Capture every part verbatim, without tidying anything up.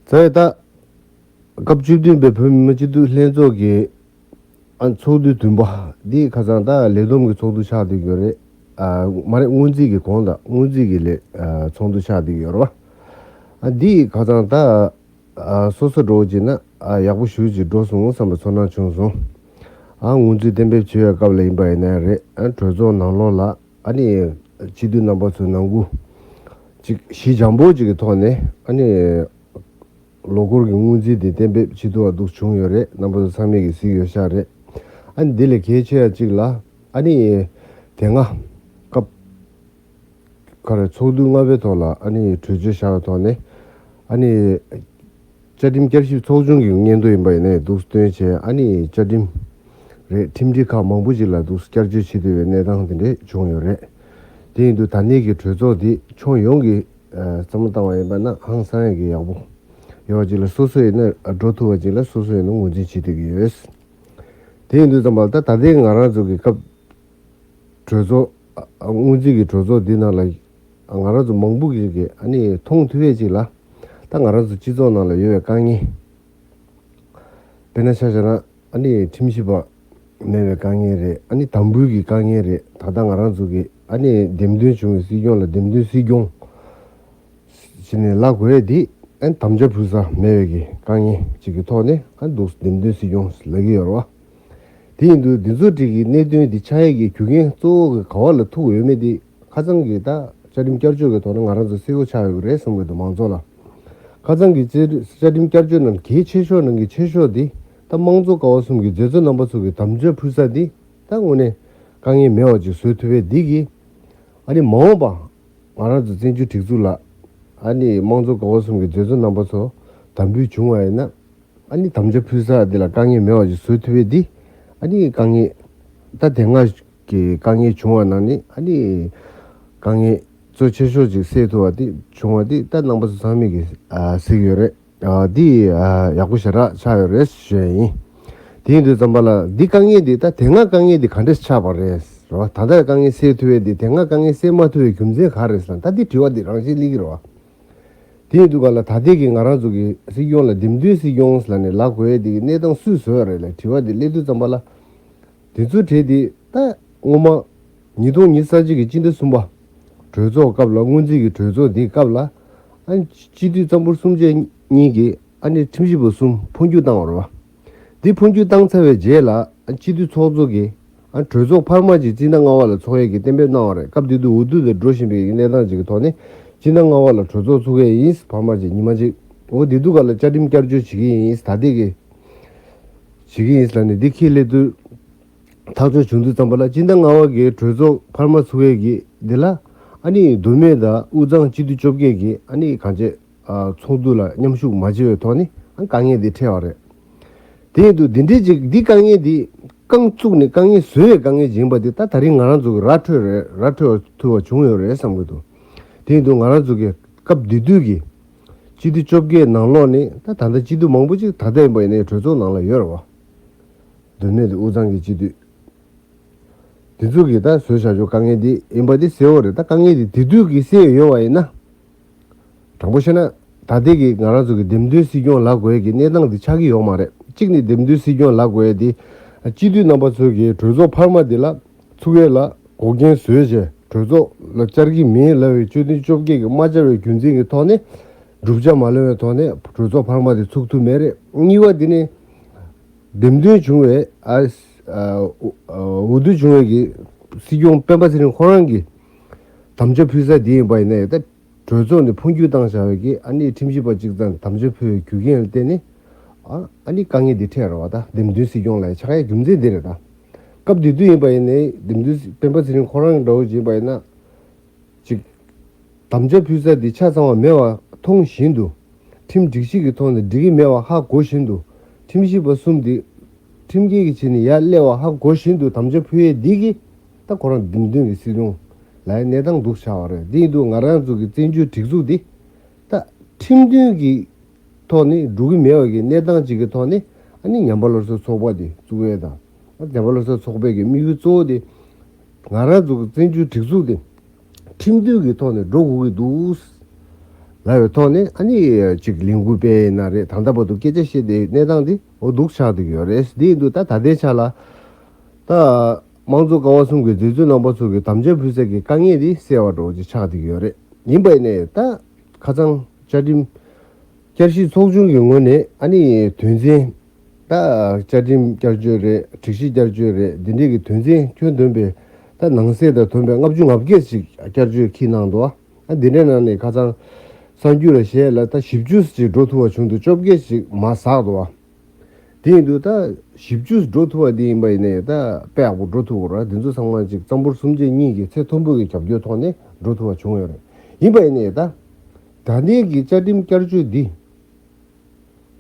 ཚེ་ད་སྐབས་བཅུ་བདུན་པའི་བོད་མི་མང་སྤྱི་འཐུས་ལྷན་ཚོགས་ཀྱི་ཨ་ཚོགས་དུས་བདུན་པ་འདི་ཁ་སང་ད་ལས་བསྡོམས་ཀྱི་ཚོགས་འདུ་ཆགས་བསྡད་ཡོད་རེད། ཨ་མ་རེད། སྔོན་རྩིས་ཀྱི་གོང་དང་སྔོན་རྩིས་ཀྱི་ལས་ཨ་ཚོགས་འདུ་ཆགས་བསྡད་ཡོད་རེད་བ། ཨ་འདི་ཁ་སང་ད་ཨ་སོ་སོ་འགྲོ་བྱས་ན་ཨ་ཡག་པོ་ཞེ་ཅིག་འགྲོ་སོང་བསམ་པའི་ཚོར་སྣང་བྱུང་སོང་། ཨ་སྔོན་རྩིས་གཏན་འབེབས་བྱེད་པའི་སྐབས་ལ་ཡིན་པ་ཡིན་ན་རེད། ཨ་གྲོས་ཚོགས་ནང་ལོགས་ལ་ཨ་ནི་སྤྱི་འཐུས་རྣམ་པ་ཚོའི་ནང་ཁུལ་ཅིག་ཞི་འཇམ་པོ་ཅིག་གི་ཐོག་ནས་ཨ་ནི་ལོ་འཁོར་གྱི་སྔོན་རྩིས་དེ་གཏན་འབེབས་བྱེད་ཐུབ་པ་འདུག་བྱུང་ཡོད་རེད། རྣམ་པ་ཚོ་ཚང་མས་ཀྱིས་གཟིགས་ཡོད་ཤག་རེད། ཨ་ནི་འདི་ལས་གལ་ཆེ་ཡ་གཅིག་ལ་ཨ་ནི་དེ་སྔ་སྐབས་ག་རེ་ཚོགས་འདུ་ལྔ་པའི་ཐོག་ལ་ཨ་ནི་གྲོས་ཆོད་བཞག་པའི་ཐོག་ནས་ཨ་ནི་བཅའ་ཁྲིམས་བསྐྱར་ཞིབ་ཚོགས་ཆུང་གི་སྙན་ཐོ་ཡིན་པ་ཡིན་ནའི་འདུག་སྟོན་བྱས། ཨ་ནི་བཅའ་ཁྲིམས་རེད། ཁྲིམས་སྒྲིག་ཁག་མང་པོ་ཅིག་ལ་འདུག་བསྐྱར་བཅོས་བྱེད་ཐུབ་པའི་གནས་སྟངས་དེ་འདྲས་བྱུང་ཡོད་རེད། དེ་ཡིན་དུས་ད་ནས་ཀྱི་གྲོས་ཚོགས་འདི་ཁྱོན་ཡོངས་ཀྱི་ཨ་བསམ་བློ་བཏང་བ་ཡིན་པ་ན་ཧང་སང་ཡག་གི་ཡག་པོ་ཡོད་པ་ཅིག་ལ་སོ་སོ་ཡིན་ན་འགྲོ་ཐུབ་པ་ཅིག་ལ་སོ་སོ་ཡིན་ན་ངོས་འཛིན་བྱེད་ཐུབ་ཀྱི་ཡོད། དེ་ཡིན་དུས་ཙམ་པ་ལ་ད་ད་ལྟའི་ང་རང་ཚོ་གི་སྐབས་གྲོས་ཚོགས་ཨ་སྔོན་རྩིས་ཀྱི་གྲོས་ཚོགས་འདི་ནང་ལ་ང་རང་ཚོ་མང་པོ་ཞིག་གིས་ཨ་ནི་མཐོང་ཐུབ་པའི་ཅིག་ལ་ད་ང་རང་ཚོ་སྤྱི་ཚོགས་ནང་ལ་ཡོད་པའི་དཀའ་ངལ། དཔེར་ན་ཆ་བཞག་ན་ཨ་ནི་ཁྲིམས་ཞིབ་པ་མེད་པའི་དཀའ་ངལ་རེད། ཨ་ནི་དམ་འབུལ་གྱི་དཀའ་ངལ་རེད། ད་ལྟ་ང་རང་ཚོ་གི་ཨ་ནི་འདེམས་ཐོན་བྱུང་བའི་སྲིད་སྐྱོང་ལ་འདེམས་ཐོན་སྲིད་སྐྱོང་ཟེར་ནས་ལབ་དགོས་ཡས་འདི་ཨ་ནི་དམ་བཅའ་ཕུལ་ས་མེད་པའི་གི་དཀའ་ངལ་ཅིག་གི་ཐོག་ནས་ཨ་ནི་འདུག་འདེམས་ཐོན་སྲིད་སྐྱོང་ལབ་ཀྱི་ཡོད་རེད་བ། དེ་ཡིན་དུས་འདི་ཚོ་འགྲིག་གི་གནད་དོན་འདི་ཆགས་ཡས་ཀྱི་རྒྱུ་རྐྱེན་གཙོ་བོ་གི་ག་བ་ལ་ཐུག་ཡོད་མེད་འདི་ཁ་སང་གི་ད་བཅའ་ཁྲིམས་བསྐྱར་བཅོས་ཀྱི་ཐོག་ནས་ང་རང་ཚོ་གསལ་པོ་ཆགས་ཡོད་ཀྱི་རེད་བསམ་གྱི་འདུག་མང་ཚོགས་ལ། ཁ་སང་གི་བཅའ་བཅའ་ཁྲིམས་བསྐྱར་བཅོས་ནང་གལ་ཆེ་ཤོས་ནང་གི་ཆེ་ཤོས་འདི་ད་དམངས་གཙོ་ཀ་བ་གསུམ་གྱི་མཛད་གཙོ་རྣམ་པ་ཚོ་གི་དམ་བཅའ་ཕུལ་ས་འདི་ད་དངོས་གནས་དཀའ་ངལ་མེད་པ་ཅིག་བཟོ་ཐུབ་པའི་འདི་གི་ཨ་ནི་མ་འོངས་པ་ང་རང་ཚོ་བཙན་བྱོལ་སྒྲིག་འཛུགས་ལ་ཨ་ནི་དམངས་གཙོ་ཀ་བ་གསུམ་གྱི་མཛད་གཙོ་རྣམ་པ་ཚོ་དམ་འབུལ་བྱུང་བ་ཡིན་ན། ཨ་ནི་དམ་བཅའ་ཕུལ་ས་འདི་ལ་དཀའ་ངལ་མེད་པ་ཞིག་བཟོ་ཐུབ་པའི་འདི་ཨ་ནི་དཀའ་ངལ་ད་དེ་སྔ་གི་དཀའ་ངལ་བྱུང་བ་ནང་ནས་ཨ་ནི་དཀའ་ངལ་གཙོ་ཆེ་ཤོས་ཅིག་སེལ་ཐུབ་པ་འདི་བྱུང་བ་འདི་ད་རྣམ་པ་ཚོ་ཚང་མས་ཀྱི་ཨ་གཟིགས་ཡོད་རེད། ཨ་འདི་ཨ་ཡག་པོ་ཞེ་དྲག་ཆགས་ཡོད་རེད་ཞུ་ཡ་ཡིན། དེ་ཡིན་དུས་ཙམ་པ་ལ་འདི་དཀའ་ངལ་འདི་ད་དེ་སྔ་དཀའ་ངལ་འདི་ག་འདྲས་ཆགས་པ་རེད་རེད་བ། ད་ལྟ་དཀའ་ངལ་སེལ་ཐུབ་པའི་འདི་དེ་སྔ་དཀའ་ངལ་སེལ་མ་ཐུབ་པའི་རྒྱུ་མཚན་ག་རེད་ཟེར་ན་ད་འདི་དྲི་བ་འདི་རང་བཞིན་སླེབས་ཀྱི་རེད་བ། དེ་ཡིན་དུས་ག་ལ་ད་ལྟའི་གི་ང་རང་ཚོ་གི་སྲིད་སྐྱོང་ལ་འདེམས་ཐོན་སྲིད་སྐྱོང་ལབ་ནས་ལབ་དགོས་ཡས་དེ་གི་གནས་སྟངས་སུས་བཟོས་པ་རེད་ལབ་དྲི་བ་དེ་སླེབས་དུས་ཙམ་པ་ལ། དེ་ཚོའི་གྲས་དེ་ད་སྔོན་མ་ཉིས་སྟོང་ཉི་ཤུ་རྩ་གཅིག་གི་སྤྱི་ཟླ་གསུམ་པ་གྲོས་ཚོགས་སྐབས་ལ་སྔོན་རྩིས་ཀྱི་གྲོས་ཚོགས་དེའི་སྐབས་ལ་ཨ་ནི་སྤྱི་འཐུས་གཙང་པོ་སུམ་བརྒྱ་གཉིས་ཀྱིས་ཨ་ནི་ཁྲིམས་ཞིབ་པ་གསུམ་འཕོ་འགྱུར་བཏང་བ་རེད་བ། འདི་འཕོ་འགྱུར་བཏང་ཚར་བའི་རྗེས་ལ་སྤྱི་འཐུས་ཚོགས་གཙོ་གིས་གྲོས་ཚོགས་འཕར་མ་ཅིག་སྤྱི་ཟླ་ལྔ་པ་ལ་ཚོགས་ཡས་ཀྱི་གཏན་འབེབས་གནང་བ་རེད། སྐབས་དེ་དུས་འོས་བསྡུ་དེ་འགྲོ་བཞིན་པའི་གནས་སྟངས་ཅིག་གི་ཐོག་ནས་སྤྱི་ཟླ་ལྔ་པ་ལ་གྲོས་ཚོགས་ཚུགས་ཡས་ཡིན། འཕར་མ་ཅིག་ཉི་མ་ཅིག་འོ་དེ་དུས་ག་ལ་བཅའ་ཁྲིམས་བསྐྱར་བཅོས་བྱེད་ཀྱི་ཡིན། ད་ལྟའི་གི་བྱེད་ཀྱི་ཡིན་ལབ་ནས་འདི་ཁས་ལེན་དུས་ཐག་གཅོད་བྱུང་དུས་ཙམ་པ་ལ་སྤྱི་ཟླ་ལྔ་པ་གི་གྲོས་ཚོགས་འཕར་མ་ཚུགས་ཡས་ཀྱི་འདི་ལ་ཨ་ནི་མདོ་སྨད་དང་དབུས་གཙང་སྤྱི་འཐུས་བཅོ་བརྒྱད་ཀྱི་ཨ་ནི་གང་བྱས། ཚོགས་འདུ་ལ་མཉམ་ཞུགས་མ་བྱས་པའི་ཐོག་ནས་དཀའ་ངལ་འདི་འཕྲད་པ་རེད། དེ་ཡིན་དུས་འདི་འདྲའི་ཅིག་འདི་དཀའ་ངལ་འདི་རྐང་བཙུགས་ནས་དཀའ་ངལ་བཟོས་པའི་དཀའ་ངལ་ཅིག་ཡིན་པ་འདི་ད་ད་རིང་ང་རང་ཚོ་གི་ར་འཕྲོད་རེད། ར་འཕྲོད་ཐུབ་པ་བྱུང་ཡོད་རེད་བསམ་གྱི་འདུག་དེ་ཡིན་དུས་ང་རང་ཚོ་གི་སྐབས་དེ་དུས་ཀྱི་སྤྱི་འཐུས་བཅོ་བརྒྱད་ནང་ལོགས་ནས་ད་ད་ལྟ་སྤྱི་འཐུས་མང་པོ་ཅིག་ད་ལྟ་ཡིན་པ་ཡིན་ནའི་གྲོས་ཚོགས་ནང་ལ་ཡོད་རེད་བ། མདོ་སྨད་དང་དབུས་གཙང་གི་སྤྱི་འཐུས། དེ་ཚོ་གིས་ད་བཟོས་བཞག་ཆོག་དཀའ་ངལ་འདི་ཡིན་པ་འདི་གསལ་པོ་རེད། ད་དཀའ་ངལ་འདི་དེ་དུས་ཀྱི་སེལ་ཡོད་པ་ཡིན་ན། དྲང་པོ་བཤད་ན་ད་ལྟའི་གི་ང་རང་ཚོ་གི་འདེམས་ཐོན་སྲིད་སྐྱོང་ལབ་དགོས་ཀྱི་གནས་སྟངས་འདི་ཆགས་ཀྱི་ཡོད་མ་རེད། གཅིག་ནི་འདེམས་ཐོན་སྲིད་སྐྱོང་ལབ་དགོས་འདི་སྤྱི་འཐུས་རྣམ་པ་ཚོ་གི་གྲོས་ཚོགས་འཕར་མ་འདི་ལ་ཚུགས་ཡས་ལ་འགོག་རྐྱེན་བཟོས་བྱས་གྲོས་ཚོགས་ལ་བཅར་གྱི་མིན་ལབ་པའི་སྤྱི་འཐུས་བཅོ་བརྒྱད་ཀྱིས་མ་བཅར་བའི་རྒྱུ་མཚན་གྱི་ཐོག་ནས་བསྒྲུབ་བྱ་མ་ལོན་པའི་ཐོག་ནས་གྲོས་ཚོགས་འཕར་མ་དེ་ཚུགས་ཐུབ་མེད་རེད། གཉིས་པ་དེ་ནི། འདེམས་ཐོན་བྱུང་བའི་ཨ་ཨ་འོས་བསྡུ་བྱུང་བའི་གི་སྲིད་སྐྱོང་སྤེན་པ་ཚེ་རིང་ཁོ་རང་གི་དམ་བཅའ་ཕུལ་ས་དེ་ཡིན་པ་ཡིན་ན་ཡང་ད་གྲོས་ཚོགས་ནས་འཕོ་འགྱུར་བཏང་བཞག་པའི་གི་ཨ་ནི་ཁྲིམས་ཞིབ་པ་གཅིག་ཙམ་དམ་བཅའ་ཕུལ་བའི་རྒྱུ་རྐྱེན་ལ་བརྟེན་ནས་ཨ་ཨ་ནི་དཀའ་ངལ་འདི་འཕྲད་རེད་བ། ད་འདེམས་ཐོན་སྲིད་སྐྱོང་ལ་ཆགས་ཡ་རྒྱུ་མཚན་འདི་རེད་ད། སྐབས་དེ་དུས་ཡིན་པ་ཡིན་ནའི་འདེམས་ཐོན་སྤེན་པ་ཚེ་རིང་ཁོ་རང་འདྲ་བོ་ཅིག་ཡིན་པ་ཡིན་ན། གཅིག་དམ་བཅའ་ཕུལ་ས་འདི་ཆ་ཚང་བ་མེད་པ་མཐོང་བཞིན་དུ། ཁྲིམས་སྒྲིག་གཞི་གི་ཐོག་ནས་འགྲིག་གི་མེད་པ་ཧ་གོ་བཞིན་དུ། ཁྲིམས་ཞིབ་པ་གསུམ་འདི་ཁྲིམས་འགལ་གྱི་ཆ་ནས་ཡར་སླེབས་པ་ཧ་གོ་བཞིན་དུ་དམ་བཅའ་ཕུལ་ཡས་འདི་གིས་ད་ཁོ་རང་འདེམས་ཐོན་གྱི་སྲིད་སྐྱོང་ལ་ཡང་གནས་སྟངས་འདུག་ཆགས་པ་རེད། འདི་ཡིན་དུས་ང་རང་ཚོ་གི་བཙན་བྱོལ་སྒྲིག་འཛུགས་འདི་ད་ཁྲིམས་མཐུན་གྱི་ཐོག་ནས་འགྲོ་གི་མེད་པ་གི་གནས་སྟངས་ཅིག་གི་ཐོག་ནས་ཨ་ནི་ཉམས་པ་སླར་གསོ་ཚོགས་པ་དེ་བཙུགས་ཡས་དང་། ཨ་ཉམས་པ་སླར་གསོ་ཚོགས་པའི་གི་དམིགས་ཡུལ་གཙོ་བོ་དེ་ང་རང་ཚོ་གི་བཙན་བྱོལ་སྒྲིག་འཛུགས་དེ་ཁྲིམས་མཐུན་གྱི་ཐོག་ནས་འགྲོ་དགོས་ཀྱི་འདུག་ལབ་པའི་ཐོག་ནས་ཨ་ནི་ཅིག་ལས་འགུལ་སྤེལ་ཡིན་ན་རེད། ད་ལྟ་བར་དུ་སྐད་ཆ་བཤད་དེ་གནས་སྟངས་དེ་འོ་འདུག་ཆགས་བསྡད་ཀྱི་ཡོད་རེད། དེ་ཡིན་དུས་ད་ད་ལྟའི་ཆ་ལ་ད་དམངས་གཙོ་ཀ་བ་གསུམ་གྱི་མཛད་གཙོ་རྣམ་པ་ཚོ་གི་དམ་བཅའ་ཕུལ་ས་གི་དཀའ་ངལ་དེ་སེལ་བ་འདྲ་བོ་ཅིག་ཆགས་བསྡད་ཀྱི་ཡོད་རེད། ཡིན་པ་ཡིན་ནའི་ད་ཁ་སང་བཅའ་ཁྲིམས་བསྐྱར་ཞིབ་ཚོགས་ཆུང་གི་ངོས་ནས་ཨ་ནི་དོན་ཚན་ད་བཅའ་ཁྲིམས་བསྐྱར་བཅོས་རེད། སྒྲིག་གཞི་བསྐྱར་བཅོས་རེད། འདི་འདྲས་ཀྱི་དོན་ཚན་ཁྱོན་བསྡོམས་པའི་ད་ནང་གསེས་དང་བསྡོམས་པའི་ལྔ་བཅུ་ང་བརྒྱད་ཅིག་བསྐྱར་བཅོས་ཁྱེར་གནང་འདུག་ཨ་འདི་འདྲའི་ནང་ནས་ཁ་སང་གསར་འགྱུར་ལ་བཤད་ལ་ད་བཞི་བཅུ་ཅིག་འགྲོ་ཐུབ་པ་བྱུང་འདུག་བཅོ་བརྒྱད་ཅིག་མར་ཟགས་འདུག་ཨ། དེ་ཡིན་དུས་ད་བཞི་བཅུ་འགྲོ་ཐུབ་པ་འདི་ཡིན་པ་ཡིན་ནའི་ད་དཔེ་ཡག་པོ་འགྲོ་ཐུབ་ཀྱི་རེད། འདི་ཚོ་ཚང་མ་ཅིག་གཙང་པོ་སུམ་ཆ་གཉིས་ཀྱི་ཚད་མཐོན་པོ་གི་རྒྱབ་སྐྱོར་ཐོག་ནས་འགྲོ་ཐུབ་པ་བྱུང་ཡོད་རེད། ཡིན་པ་ཡིན་ནའི་ད་ད་ལྟའི་གི་བཅའ་ཁྲིམས་བསྐྱར་བཅོས་འདི་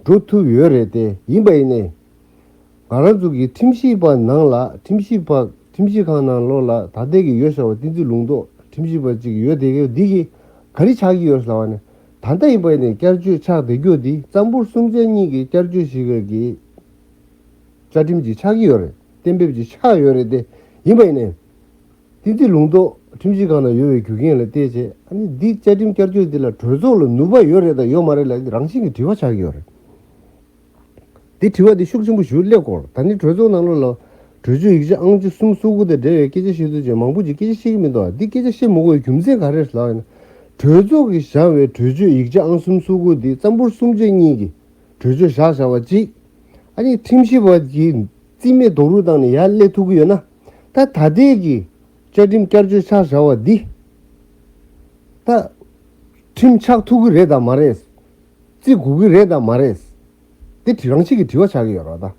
འགྲོ་ཐུབ་ཡོད་རེད་དེ། ཡིན་པ་ཡིན་ནའི་ང་རང་ཚོ་གི་ཁྲིམས་ཞིབ་པ་ནང་ལ་ཁྲིམས་ཞིབ་པ་ཁྲིམས་ཞིབ་ཁང་ནང་ལོགས་ལ་ད་ལྟའི་གི་ཡོད་བཞག་པ་བསྟན་འཛིན་ལུང་རྟོགས་ཁྲིམས་ཞིབ་པ་ཅིག་ཡོད་དེ་གི་འདི་གི་ག་རེ་ཆགས་ཀྱི་ཡོད་ཟེར་བ་ནི། ད་ལྟ་ཡིན་པ་ཡིན་ནའི་བསྐྱར་བཅོས་ཆགས་བསྡད་རྒྱུ་འདི་གཙང་པོ་སུམ་ཆ་གཉིས་ཀྱི་བསྐྱར་བཅོས་ཞིག་གི་བཅའ་ཁྲིམས་ཅིག་ཆགས་ཀྱི་ཡོད་རེད། གཏན་འབེབས་ཅིག་ཆགས་ཡོད་རེད་དེ། ཡིན་པ་ཡིན་ནའི་བསྟན་འཛིན་ལུང་རྟོགས་ཁྲིམས་ཞིབ་ཁང་ནང་ཡོད་པའི་རྒྱུ་རྐྱེན་ལ་བལྟས་བྱས་ཨ་ནི་འདི་བཅའ་ཁྲིམས་བསྐྱར་བཅོས་འདི་ལ་གྲོས་ཚོགས་ལ་ནུས་པ་ཡོད་རེད་དང་ཡོད་མ་རེད་ལ་རང་བཞིན་གྱི་དྲི་བ་ཆགས་ཀྱི་ཡོད་རེད། དེ་དྲི་བ་དེ་ཤུགས་ཆེན་པོ་ཞིག་སླེབས་སྐོར། ད་ནི་གྲོས་ཚོགས་ནང་ལོགས་ལ་གྲོས་ཆོད་ཡིག་ཆ་ཨང་ཅིག་གསུམ་སོ་དགུ་དང་འབྲེལ་བའི་སྐད་ཆ་བཤད་དུས་ཀྱང་མང་པོ་ཅིག་སྐད་ཆ་བཤད་ཀྱི་མི་འདུག་འདི་སྐད་ཆ་བཤད་མ་དགོས་པའི་རྒྱུ་མཚན་ག་རེ་རེད་ལབ་ཡིན་ན། གྲོས་ཚོགས་ཀྱིས་བཞག་པའི་གྲོས་ཆོད་ཡིག་ཆ་ཨང་གསུམ་སོ་དགུ་འདི་གཙང་པོ་སུམ་ཆ་གཉིས་ཀྱི་གྲོས་ཆོད་བཞག་བཞག་པ་གཅིག་ཨ་ནི་ཁྲིམས་ཞིབ་པ་གིས་རྩིས་མེད་རྡོག་རོལ་བཏང་ནས་ཡར་སླེབས་ཐུབ་ཀྱི་ཡོད་ན། ད་ད་ལྟའི་གི་བཅའ་ཁྲིམས་བསྐྱར་བཅོས་ཆགས་བཞག་པ་འདི་ད་ཁྲིམས་ཆགས་ཐུབ་ཀྱི་རེད་དམ་མ་རེད། བརྩི་དགོས་ཀྱི་རེད་དམ་མ་རེད། དེ་དྲི་རང་གཅིག་གི་དྲི་བ་ཆགས་ཀྱི་ཡོད་རེད་ད།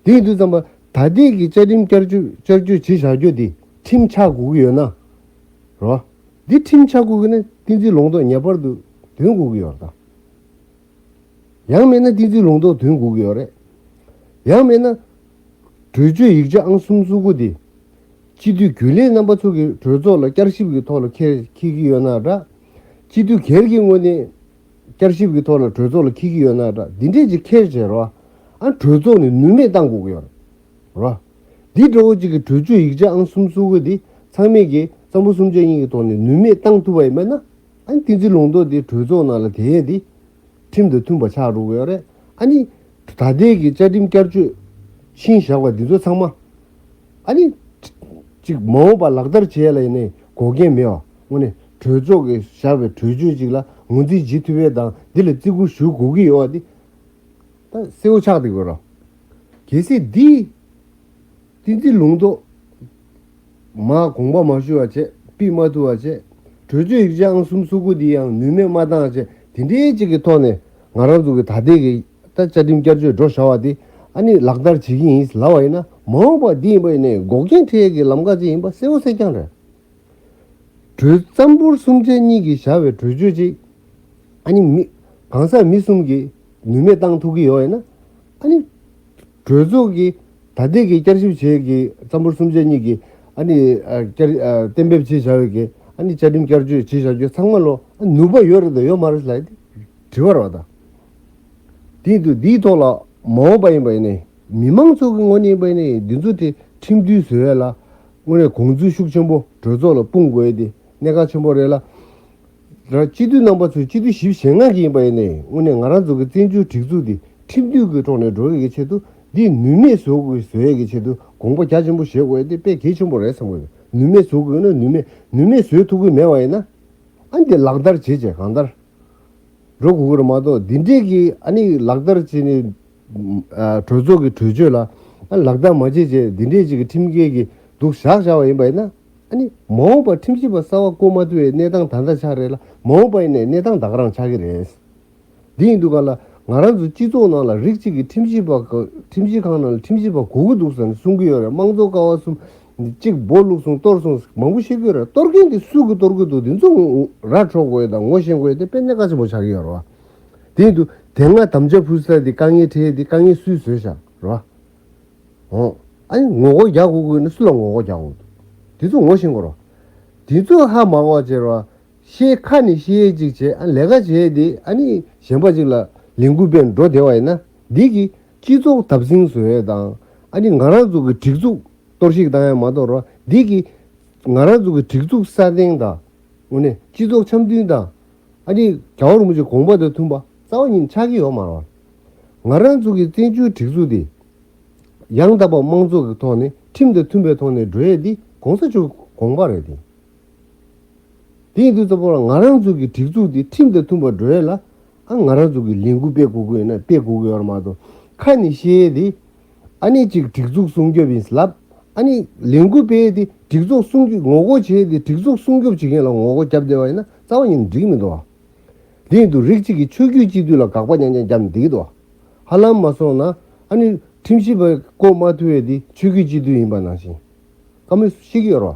དེ་ཡིན་དུས་ཙམ་པ་ད་ལྟའི་གི་བཅའ་ཁྲིམས་བསྐྱར་བཅོས་བསྐྱར་བཅོས་བྱེད་བཞག་རྒྱུ་དེ་ཁྲིམས་ཆགས་དགོས་ཀྱི་ཡོད་ན། རེད་བ། འདི་ཁྲིམས་ཆགས་དགོས་ཀྱི་ན་བསྟན་འཛིན་ལུང་རྟོགས་ངེས་པར་དུ་འདོན་དགོས་ཀྱི་ཡོད་རེད་ད། ཡང་མིན་ན་བསྟན་འཛིན་ལུང་རྟོགས་འདོན་དགོས་ཀྱི་ཡོད་རེད། ཡང་མིན་ན། གྲོས་ཆོད་ཡིག་ཆ་ཨང་གསུམ་སོ་དགུ་དེ། སྤྱི་འཐུས་རྒྱུན་ལས་རྣམ་པ་ཚོ་གིས་གྲོས་ཚོགས་ལ་བསྐྱར་ཞིབ་ཀྱི་ཐོག་ལ་འཁྱེར་འཁྱེར་གྱི་ཡོད་ན་འདྲ། སྤྱི་འཐུས་སྒེར་གྱི་ངོས་ནས་བསྐྱར་ཞིབ་ཀྱི་ཐོག་ལ་གྲོས་ཚོགས་ལ་འཁྱེར་གྱི་ཡོད་ན་འདྲ། འདི་འདྲས་ཅིག་འཁྱེར་བྱས་རོགས། ཨ་གྲོས་ཚོགས་ནས་ནུས་མེད་བཏང་དགོས་ཀྱི་ཡོད་རེད། རོགས། འདི་འདྲ་བོ་ཅིག་གི་གྲོས་ཆོད་ཡིག་ཆ་ཨང་གསུམ་སོ་དགུ་དེ་ཚང་མས་ཀྱི་གཙང་པོ་སུམ་ཆ་གཉིས་ཀྱི་ཐོག་ནས་ནུས་མེད་བཏང་ཐུབ་པ་ཡིན་པ་ན། ཨ་ནི་བསྟན་འཛིན་ལུང་རྟོགས་དེ་གྲོས་ཚོགས་ནང་ལ་དེ་ཡས་དེ། ཁྲིམས་དང་མཐུན་པ་ཆགས་འགྲོ་གི་ཡོད་རེད། ཨ་ནི། ད་ལྟའི་གི་བཅའ་ཁྲིམས་བསྐྱར་བཅོས་ཤིང་བཞག་པ་འདི་ཚོ་ཚང་མ། ཨ་ནི། ཅིག་མ་འོངས་པ་ལག་བསྟར་བྱེད་ཡ་ལ་ཡིན་ནའི་འགོག་རྐྱེན་མེད་པ་དངོས་གནས་གྲོས་ཚོགས་ཀྱིས་བཞག་པའི་གྲོས་ཆོད་ཅིག་ལ་ངོས་འཛིན་བྱེད་ཐུབ་པའི་དང་འདི་ལ་བརྩི་བཀུར་ཞུ་དགོས་ཀྱི་ཡོད་པ་འདི། ད་གསལ་པོ་ཆགས་བསྡད་དགོས་ར། གལ་སྲིད་འདི། བསྟན་འཛིན་ལུང་རྟོགས། མ་དགོངས་པ་མ་ཞུ་བ་བྱས་ཕུད་མ་ཐུབ་པ་བྱས། གྲོས་ཆོད་ཡིག་ཆ་ཨང་གསུམ་སོ་དགུ་འདི་ཡང་ནུས་མེད་མ་བཏང་བྱས་དེ་འདྲའི་ཅིག་གི་ཐོག་ནས་ང་རང་ཚོ་གི་ད་ལྟའི་གི་ད་བཅའ་ཁྲིམས་བསྐྱར་བཅོས་འགྲོ་བཞག་པ་འདི་ཨ་ནི་ལག་བསྟར་བྱེད་ཀྱི་ཡིན་ལབ་པ་ཡིན་ན་མ་འོངས་པ་འདི་ཡིན་པ་ཡིན་ནའི་འགོག་རྐྱེན་འཕྲད་ཀྱི་ལམ་ཁ་ཅིག་ཡིན་པ་གསལ་པོ་གསལ་རྐྱང་རེད། གྲོས་གཙང་པོ་སུམ་ཆ་གཉིས་ཀྱིས་བཞག་པའི་གྲོས་ཆོད་ཅིག་ཨ་ནི་མི་གང་ཟག་མི་གསུམ་གྱིས་ནུས་མེད་བཏང་ཐུབ་ཀྱི་ཡོད་ཡིན་ན། ཨ་ནི་གྲོས་ཚོགས་ཀྱིས་ད་ལྟའི་གི་བསྐྱར་ཞིབ་བྱེད་ཀྱི་གཙང་པོ་སུམ་ཆ་གཉིས་ཀྱིས་ཨ་ནི་ཨ་བསྐྱར་ཨ་གཏན་འབེབས་བྱས་བཞག་པའི་གི་ཨ་ནི་བཅའ་ཁྲིམས་བསྐྱར་བཅོས་བྱས་བཞག་རྒྱུ་ཚང་མ་ལོ་ཨ་ནུས་པ་ཡོད་རེད་དང་ཡོད་མ་རེད་ལབ་ཡ་དེ་དྲི་བ་རེད་བ་ད། དེ་ཡིན་དུས་འདིའི་ཐོག་ལ་མ་འོངས་པ་ཡིན་པ་ཡིན་ནའི་མི་མང་ཚོ་གི་ངོས་ནས་ཡིན་པ་ཡིན་ནའི་འདི་ཚོ་དེ་ཁྲིམས་མཐུན་བཟོ་ཡ་ལ་དངོས་གནས་དགོངས་ཚུལ་ཤུགས་ཆེན་པོ་གྲོས་ཚོགས་ལ་སྤུངས་དགོས་ཡ་དེ་གནད་འགག་ཆེན་པོ་རེད་ལ། ར་སྤྱི་འཐུས་རྣམ་པ་ཚོས་སྤྱི་འཐུས་བཞི་བཅུ་ཞེ་ལྔ་གི་ཡིན་པ་ཡིན་ནའི་དངོས་གནས་ང་རང་ཚོ་གི་བཙན་བྱོལ་སྒྲིག་འཛུགས་འདི་ཁྲིམས་མཐུན་གྱི་ཐོག་ནས་འགྲོ་ཡ་གི་ཆེད་དུ་འདི་ནུས་མེད་བཟོ་དགོས་བཟོ་ཡ་གི་ཆེད་དུ་དགོངས་པ་རྒྱ་ཆེན་པོ་བཞེས་དགོས་ཡ་དེ་དཔེ་གལ་ཆེན་པོ་རེད་བསམ་གི་ཡོད། ནུས་མེད་བཟོ་དགོས་ན་ནུས་མེད་ནུས་མེད་བཟོ་ཐུབ་ཀྱི་མེད་པ་ཡིན་ན། ཨ་འདི་ལག་བསྟར་བྱེད་བྱས་གང་ལྟར་འགྲོ་དགོས་ཀྱི་རེད་མ་གཏོགས་འདི་འདྲས་ཀྱི་ཨ་ནི་ལག་བསྟར་བྱས་ནས་ཨ་གྲོས་ཚོགས་ཀྱི་གྲོས་ཆོད་ལ་ཨ་ལག་བསྟར་མ་བྱེད་བྱས་འདི་འདྲས་ཅིག་གི་ཁྲིམས་འགལ་གྱི་འདུག་བཞག་བཞག་པ་ཡིན་པ་ཡིན་ན། ཨ་ནི་མ་འོངས་པར་ཁྲིམས་ཞིབ་པ་གསར་པ་བསྐོ་མ་ཐུབ་པའི་གནས་སྟངས་ད་ལྟ་ཆགས་རེད་ལ་མ་འོངས་པ་ཡིན་ནའི་གནས་སྟངས་ད་ག་རང་ཆགས་ཀྱི་རེད། འདི་ཡིན་དུས་ག་ལ་ང་རང་ཚོ་སྤྱི་ཚོགས་ནང་ལ་རིགས་གཅིག་གི་ཁྲིམས་ཞིབ་པ་ག་ཁྲིམས་ཞིབ་ཁང་ནང་ལ་ཁྲིམས་ཞིབ་པ་དགོས་ཀྱི་འདུག་ཟེར་ནས་གསུང་གི་ཡོད་རེད། དམངས་གཙོ་ཀ་བ་གསུམ་གཅིག་སྦོ་བླུགས་སོང་གཏོར་སོང་མང་པོ་བཤད་ཀྱི་ཡོད་རེད། གཏོར་མཁན་དེ་སུ་གི་གཏོར་གྱི་འདུག་འདི་ཚོ་ར་འཕྲོད་དགོས་དང་ངོ་ཤེས་དགོས་དེ་དཔེ་གནད་འགག་ཆེན་པོ་ཆགས་ཀྱི་ཡོད་རེད་བ། དེ་ཡིན་དུས་དེ་སྔ་དམ་བཅའ་ཕུལ་ས་དེ་དཀའ་ངལ་འཕྲད་དེ་དཀའ་ངལ་སུས་བཟོས་བཞག་རེད་བ། འོ། ཨ་ནི་ངོ་རྒོལ་རྒྱག་དགོས་དགོས་ན་སུ་ལ་ངོ་རྒོལ་རྒྱག་དགོས་འདུག་དེ་ཚོ་ངོ་ཤེས་དགོས་རེད་བ། དེ་ཚོ་ཧ་མ་གོ་བ་བྱས་རེད་བ། ཤེས་ཁ་ནས་ཤེས་ཡས་ཅིག་བྱས་ཨ་ལས་ཀ་བྱས་ཏེ་ཨ་ནི་གཞན་པ་ཅིག་ལ་ལས་འགུལ་སྤེལ་འགྲོ་བསྡད་པ་ཡིན་ན་འདི་གི་སྤྱི་ཚོགས་བརྡབ་གསིག་བཟོ་ཡས་དང་ཨ་ནི་ང་རང་ཚོ་གི་སྒྲིག་འཛུགས་གཏོར་བཤིག་བཏང་ཡས་མ་གཏོགས་རོ་འདི་གི་ང་རང་ཚོ་གི་སྒྲིག་འཛུགས་སྲ་བརྟན་དང་དངོས་གནས་སྤྱི་ཚོགས་འཆམ་མཐུན་དང་ ཨ་ནི་རྒྱལ་བ་རིན་པོ་ཆེའི་དགོངས་པ་དང་མཐུན་པ་རྩ་བ་ཉིད་ཆགས་ཀྱི་ཡོད་མ་རེད། ང་རང་ཚོ་གི་བཙན་བྱོལ་སྒྲིག་འཛུགས་དེ་ཡང་དག་པ་དམངས་གཙོ་གི་ཐོག་ནས་ཁྲིམས་དང་མཐུན་པའི་ཐོག་ནས་འགྲོ་ཡས་དེ་གོང་ས་མཆོག་གི་དགོངས་པ་རེད་དེ། དེ་ཡིན་དུས་ཙམ་པ་ལ་ང་རང་ཚོ་གི་སྒྲིག་འཛུགས་འདི་ཁྲིམས་དང་མཐུན་པར་འགྲོ་ཡས་ལ། ཨ་ང་རང་ཚོ་གི་ལས་འགུལ་སྤེལ་དགོས་ཀྱི་ཡོད་ན་སྤེལ་དགོས་ཀྱི་ཡོད་རེད་མ་གཏོགས། ཁ་ནས་བཤད་ཡས་དེ་ཨ་ནི་གཅིག་སྒྲིག་འཛུགས་སྲུང་སྐྱོབ་ཡིན་ལབ། ཨ་ནི་ལས་འགུལ་སྤེལ་ཡས་དེ་སྒྲིག་འཛུགས་སྲུང་སྐྱོབ་ངོ་རྒོལ་བྱེད་ཡས་དེ་སྒྲིག་འཛུགས་སྲུང་སྐྱོབ་བྱེད་མཁན་ལ་ངོ་རྒོལ་བརྒྱབ་བསྡད་པ་ཡིན་ན་རྩ་བ་ཉིད་ནས་འགྲིག་གི་མི་འདུག་བ། དེ་ཡིན་དུས་རིགས་གཅིག་གིས་ཆོས་བརྒྱུད་སྤྱི་འཐུས་ལ་དགག་པ་རྐྱང་རྐྱང་བརྒྱབ་ནས་བསྡད་ཀྱི་འདུག་བ། ཧ་ལམ་མ་སོང་ན་ཨ་ནི་ཁྲིམས་ཞིབ་པ་བསྐོ་མ་ཐུབ་ཡས་དེ་ཆོས་བརྒྱུད་སྤྱི་འཐུས་ཡིན་པ་ནང་བཞིན་བཀའ་མོལ་ཤེས་ཀྱི་ཡོད་རེད་བ།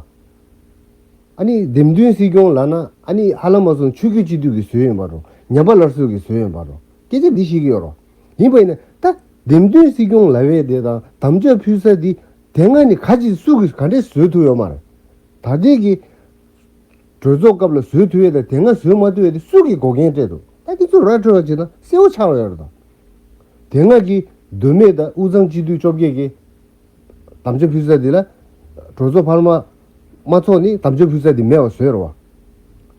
ཨ་ནི་འདེམས་ཐོན་སྲིད་སྐྱོང་ལབ་ན་ཨ་ནི་ཧ་ལམ་མ་སོང་ཆོས་བརྒྱུད་སྤྱི་འཐུས་ཀྱི་བཟོས་ཡིན་པ་རེད། ཉམས་པ་སླར་གསོ་གི་བཟོས་ཡིན་པ་རེད། སྐད་ཆ་འདི་བཤད་ཀྱི་ཡོད་རེད། ཡིན་པ་ཡིན་ན་ད་འདེམས་ཐོན་སྲིད་སྐྱོང་ལབ་ཡས་དེ་དང་དམ་བཅའ་ཕུལ་ས་འདི་དེ་སྔ་ནས་ག་ཅིག་སུ་གིས་ག་འདྲས་བཟོས་ཐུབ་ཡོད་མ་རེད། ད་ལྟའི་གི་གྲོས་ཚོགས་སྐབས་ལ་བཟོས་ཐུབ་ཡས་དང་དེ་སྔ་བཟོས་མ་ཐུབ་ཡས་དེ་སུ་གིས་འགོག་རྐྱེན་སྤྲད་འདུག་ད་དེ་ཚོ་ར་འཕྲོད་པ་བྱས་ན་གསལ་བོ་ཆགས་ཡོད་རེད་ད། དེ་སྔ་གི་མདོ་སྨད་དང་དབུས་གཙང་སྤྱི་འཐུས་བཅོ་བརྒྱད་ཀྱི་དམ་བཅའ་ཕུལ་ས་འདི་ལ་གྲོས་ཚོགས་འཕར་མ་མ་ཚོགས་ནས་དམ་བཅའ་ཕུལ་ས་འདི་མེད་པ་བཟོས་རེད་བ།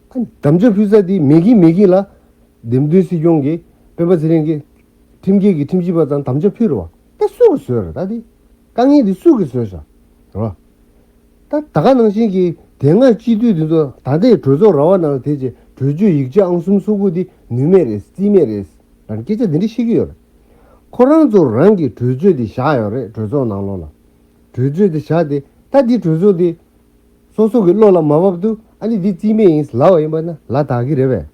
ཨ་ནི་དམ་བཅའ་ཕུལ་ས་འདི་མེད་ཀྱིན་མེད་ཀྱིན་ལ་འདེམས་ཐོན་སྲིད་སྐྱོང་གིས་སྤེན་པ་ཚེ་རིང་གིས་ཁྲིམས་འགལ་གྱི་ཁྲིམས་ཞིབ་པ་ཚང་དམ་བཅའ་ཕུལ་རེད་བ། ད་སུ་གིས་བཟོས་རེད་ད་འདི། དཀའ་ངལ་འདི་སུ་གིས་བཟོས་ཤག་རེད་བ། ད་ད་ག་ནང་བཞིན་གྱི་དེ་སྔ་སྤྱི་འཐུས་འདི་ཚོ་ད་ལྟའི་གྲོས་ཚོགས་ར་བ་ནང་ལ་དེ་རྗེས་གྲོས་ཆོད་ཡིག་ཆ་ཨང་གསུམ་སོ་དགུ་འདི་ནུས་མེད་རེད་རྩིས་མེད་རེད་ལབ་ནས་སྐད་ཆ་འདི་འདྲ་བཤད་ཀྱི་ཡོད་རེད། ཁོ་རང་ཚོ་རང་གི་གྲོས་ཆོད་འདི་བཞག་ཡོད་རེད་གྲོས་ཚོགས་ནང་ལོགས་ལ། གྲོས་ཆོད་འདི་བཞག་སྟེ་ད་འདི་གྲོས་ཚོགས་འདི་སོ་སོ་གི་བློ་ལ་མ་བབས་དུས་ཨ་ནི་འདི་རྩིས་མེད་ཡིན་ལབ་པ་ཡིན་པ་ན་ལ་དྭགས་ཀྱི་རེད་པས།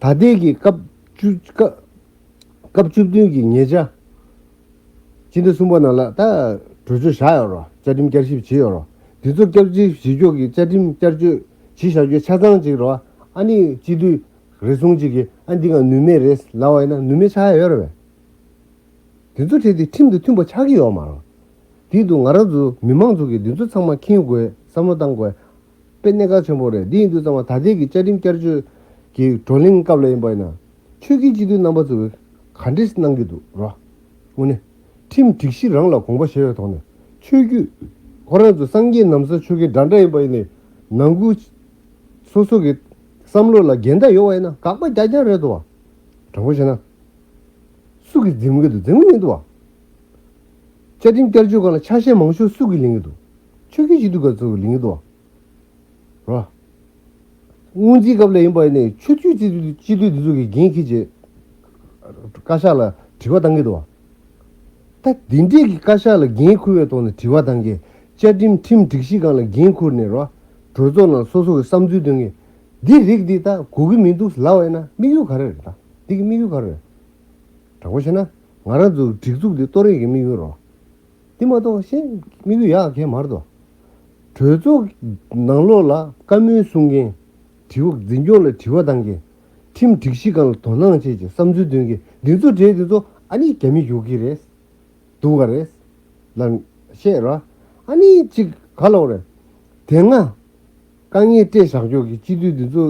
ད་ལྟའི་གི་སྐབས་བཅུ་སྐབས་སྐབས་བཅུ་བདུན་གྱི་ཉེ་ཆར་སྤྱི་ཟླ་གསུམ་པ་ནང་ལ་ད་གྲོས་ཆོད་བཞག་ཡོད་རོ། བཅའ་ཁྲིམས་བསྐྱར་ཞིབ་བྱས་ཡོད་རོ། དེ་ཚོ་བསྐྱར་ཞིབ་བྱེད་ཕྱོགས་ཀྱི་བཅའ་ཁྲིམས་བསྐྱར་བཅོས་བྱེད་བཞག་རྒྱུ་ཆ་ཚང་ཅིག་རོ། ཨ་ནི་སྤྱི་འཐུས་རེ་ཟུང་ཅིག་གིས་ཨ་འདི་ག་ནུས་མེད་རེད་ལབ་པ་ཡིན་ན་ནུས་མེད་ཆགས་ཡ་ཡོད་རེད་པས། དེ་ཚོ་བྲིས་ཏེ་ཁྲིམས་དང་མཐུན་པ་ཆགས་ཀྱི་ཡོད་མ་རེད། དེ་དུས་ང་རང་ཚོ་མི་མང་ཚོ་གིས་འདི་ཚོ་ཚང་མ་མཁྱེན་དགོས་བསམ་བློ་བཏང་དགོས། དཔེ་གནད་འགག་ཆེན་པོ་རེད། འདི་ཡིན་དུས་ཙམ་པ་ད་ལྟའི་གི་བཅའ་ཁྲིམས་བསྐྱར་བཅོས་ཀྱི་བགྲོ་གླེང་སྐབས་ལ་ཡིན་པ་ཡིན་ན། ཆོས་བརྒྱུད་སྤྱི་འཐུས་རྣམ་པ་ཚོས་ག་འདྲས་གནང་གི་འདུག་རོ། དངོས་གནས་ཁྲིམས་སྒྲིག་གཞི་རང་ལ་དགོངས་པ་བཞེས་པའི་ཐོག་ནས་ཆོས་བརྒྱུད་ཁོ་རང་ཚོ་སངས་རྒྱས་ནམ་མཁའི་ཆོས་ཀྱི་འདྲ་འདྲ་ཡིན་པ་ཡིན་ནའི་ནང་ཁུལ་སོ་སོ་གི་བསམ་བློ་ལ་འགལ་ཟླ་ཡོད་པ་ཡིན་ན་དགག་པ་རྒྱག་རྒྱག་རེད་འདུག་བ། དྲང་པོ་བཤད་ན། སུ་གིས་འཛེམ་གི་འདུག་འཛེམ་གི་མི་འདུག་བ། བཅའ་ཁྲིམས་བསྐྱར་བཅོས་སྒང་ལ་ཆ་ཤས་མང་ཤོས་སུ་གིས་ལེན་གི་འདུག་ཆོས་བརྒྱུད་སྤྱི་འཐུས་ཁག་ཚོ་གིས་ལེན་གི་འདུག་བ། རོ། སྔོན་རྩིས་སྐབས་ལ་ཡིན་པ་ཡིན་ནའི་ཆོས་བརྒྱུད་སྤྱི་འཐུས་སྤྱི་འཐུས་འདི་ཚོ་གིས་འགན་འཁྱེར་བྱས། བཀའ་ཤག་ལ་དྲི་བ་བཏང་གི་འདུག་བ། ད་འདི་འདྲས་ཀྱི་བཀའ་ཤག་ལ་འགན་འཁུར་བའི་ཐོག་ནས་དྲི་བ་བཏང་མཁན། བཅའ་ཁྲིམས་ཁྲིམས་སྒྲིག་གཞི་སྒང་ལ་འགན་འཁུར་ནས་རོ། གྲོས་ཚོགས་ནང་སོ་སོ་གི་བསམ་ཚུལ་འདོན་མཁན། འདི་རིགས་འདི་ད་དགོས་ཀྱི་མི་འདུག་ལབ་པ་ཡིན་ན་དམིགས་ཡུལ་ག་རེ་རེད་ད། འདི་གི་དམིགས་ཡུལ་ག་རེ་རེད། དྲང་པོ་བཤད་ན། ང་རང་ཚོ་སྒྲིག་འཛུགས་འདི་གཏོར་ཡས་ཀྱི་དམིགས་ཡུལ་རོ། དེ་མ་གཏོགས་གཞན་དམིགས་ཡུལ་ཡག་གང་ཡང་མ་རེད་དོ། གྲོས་ཚོགས་ནང་ལོགས་ལ་བཀའ་མོལ་གསུང་མཁན། དྲི་བ་འཛིན་སྐྱོང་ལ་དྲི་བ་བཏང་མཁན། ཁྲིམས་སྒྲིག་གཞི་སྒང་ལ་དོ་སྣང་བྱེད་ཀྱི་བསམ་ཚུལ་འདོན་མཁན་འདི་ཚོ་གྲས་འདི་ཚོ་ཨ་ནི་རྒྱ་མི་ཡོད་ཀྱི་རེད། སྡུག་ག་རེད། ལ་བཤད་ར། ཨ་ནི་གཅིག་ག་ལོག་རེད། དེ་སྔ་དཀའ་ངལ་སྤྲད་བཞག་ཀྱོག་གི་སྤྱི་འཐུས་འདི་ཚོ་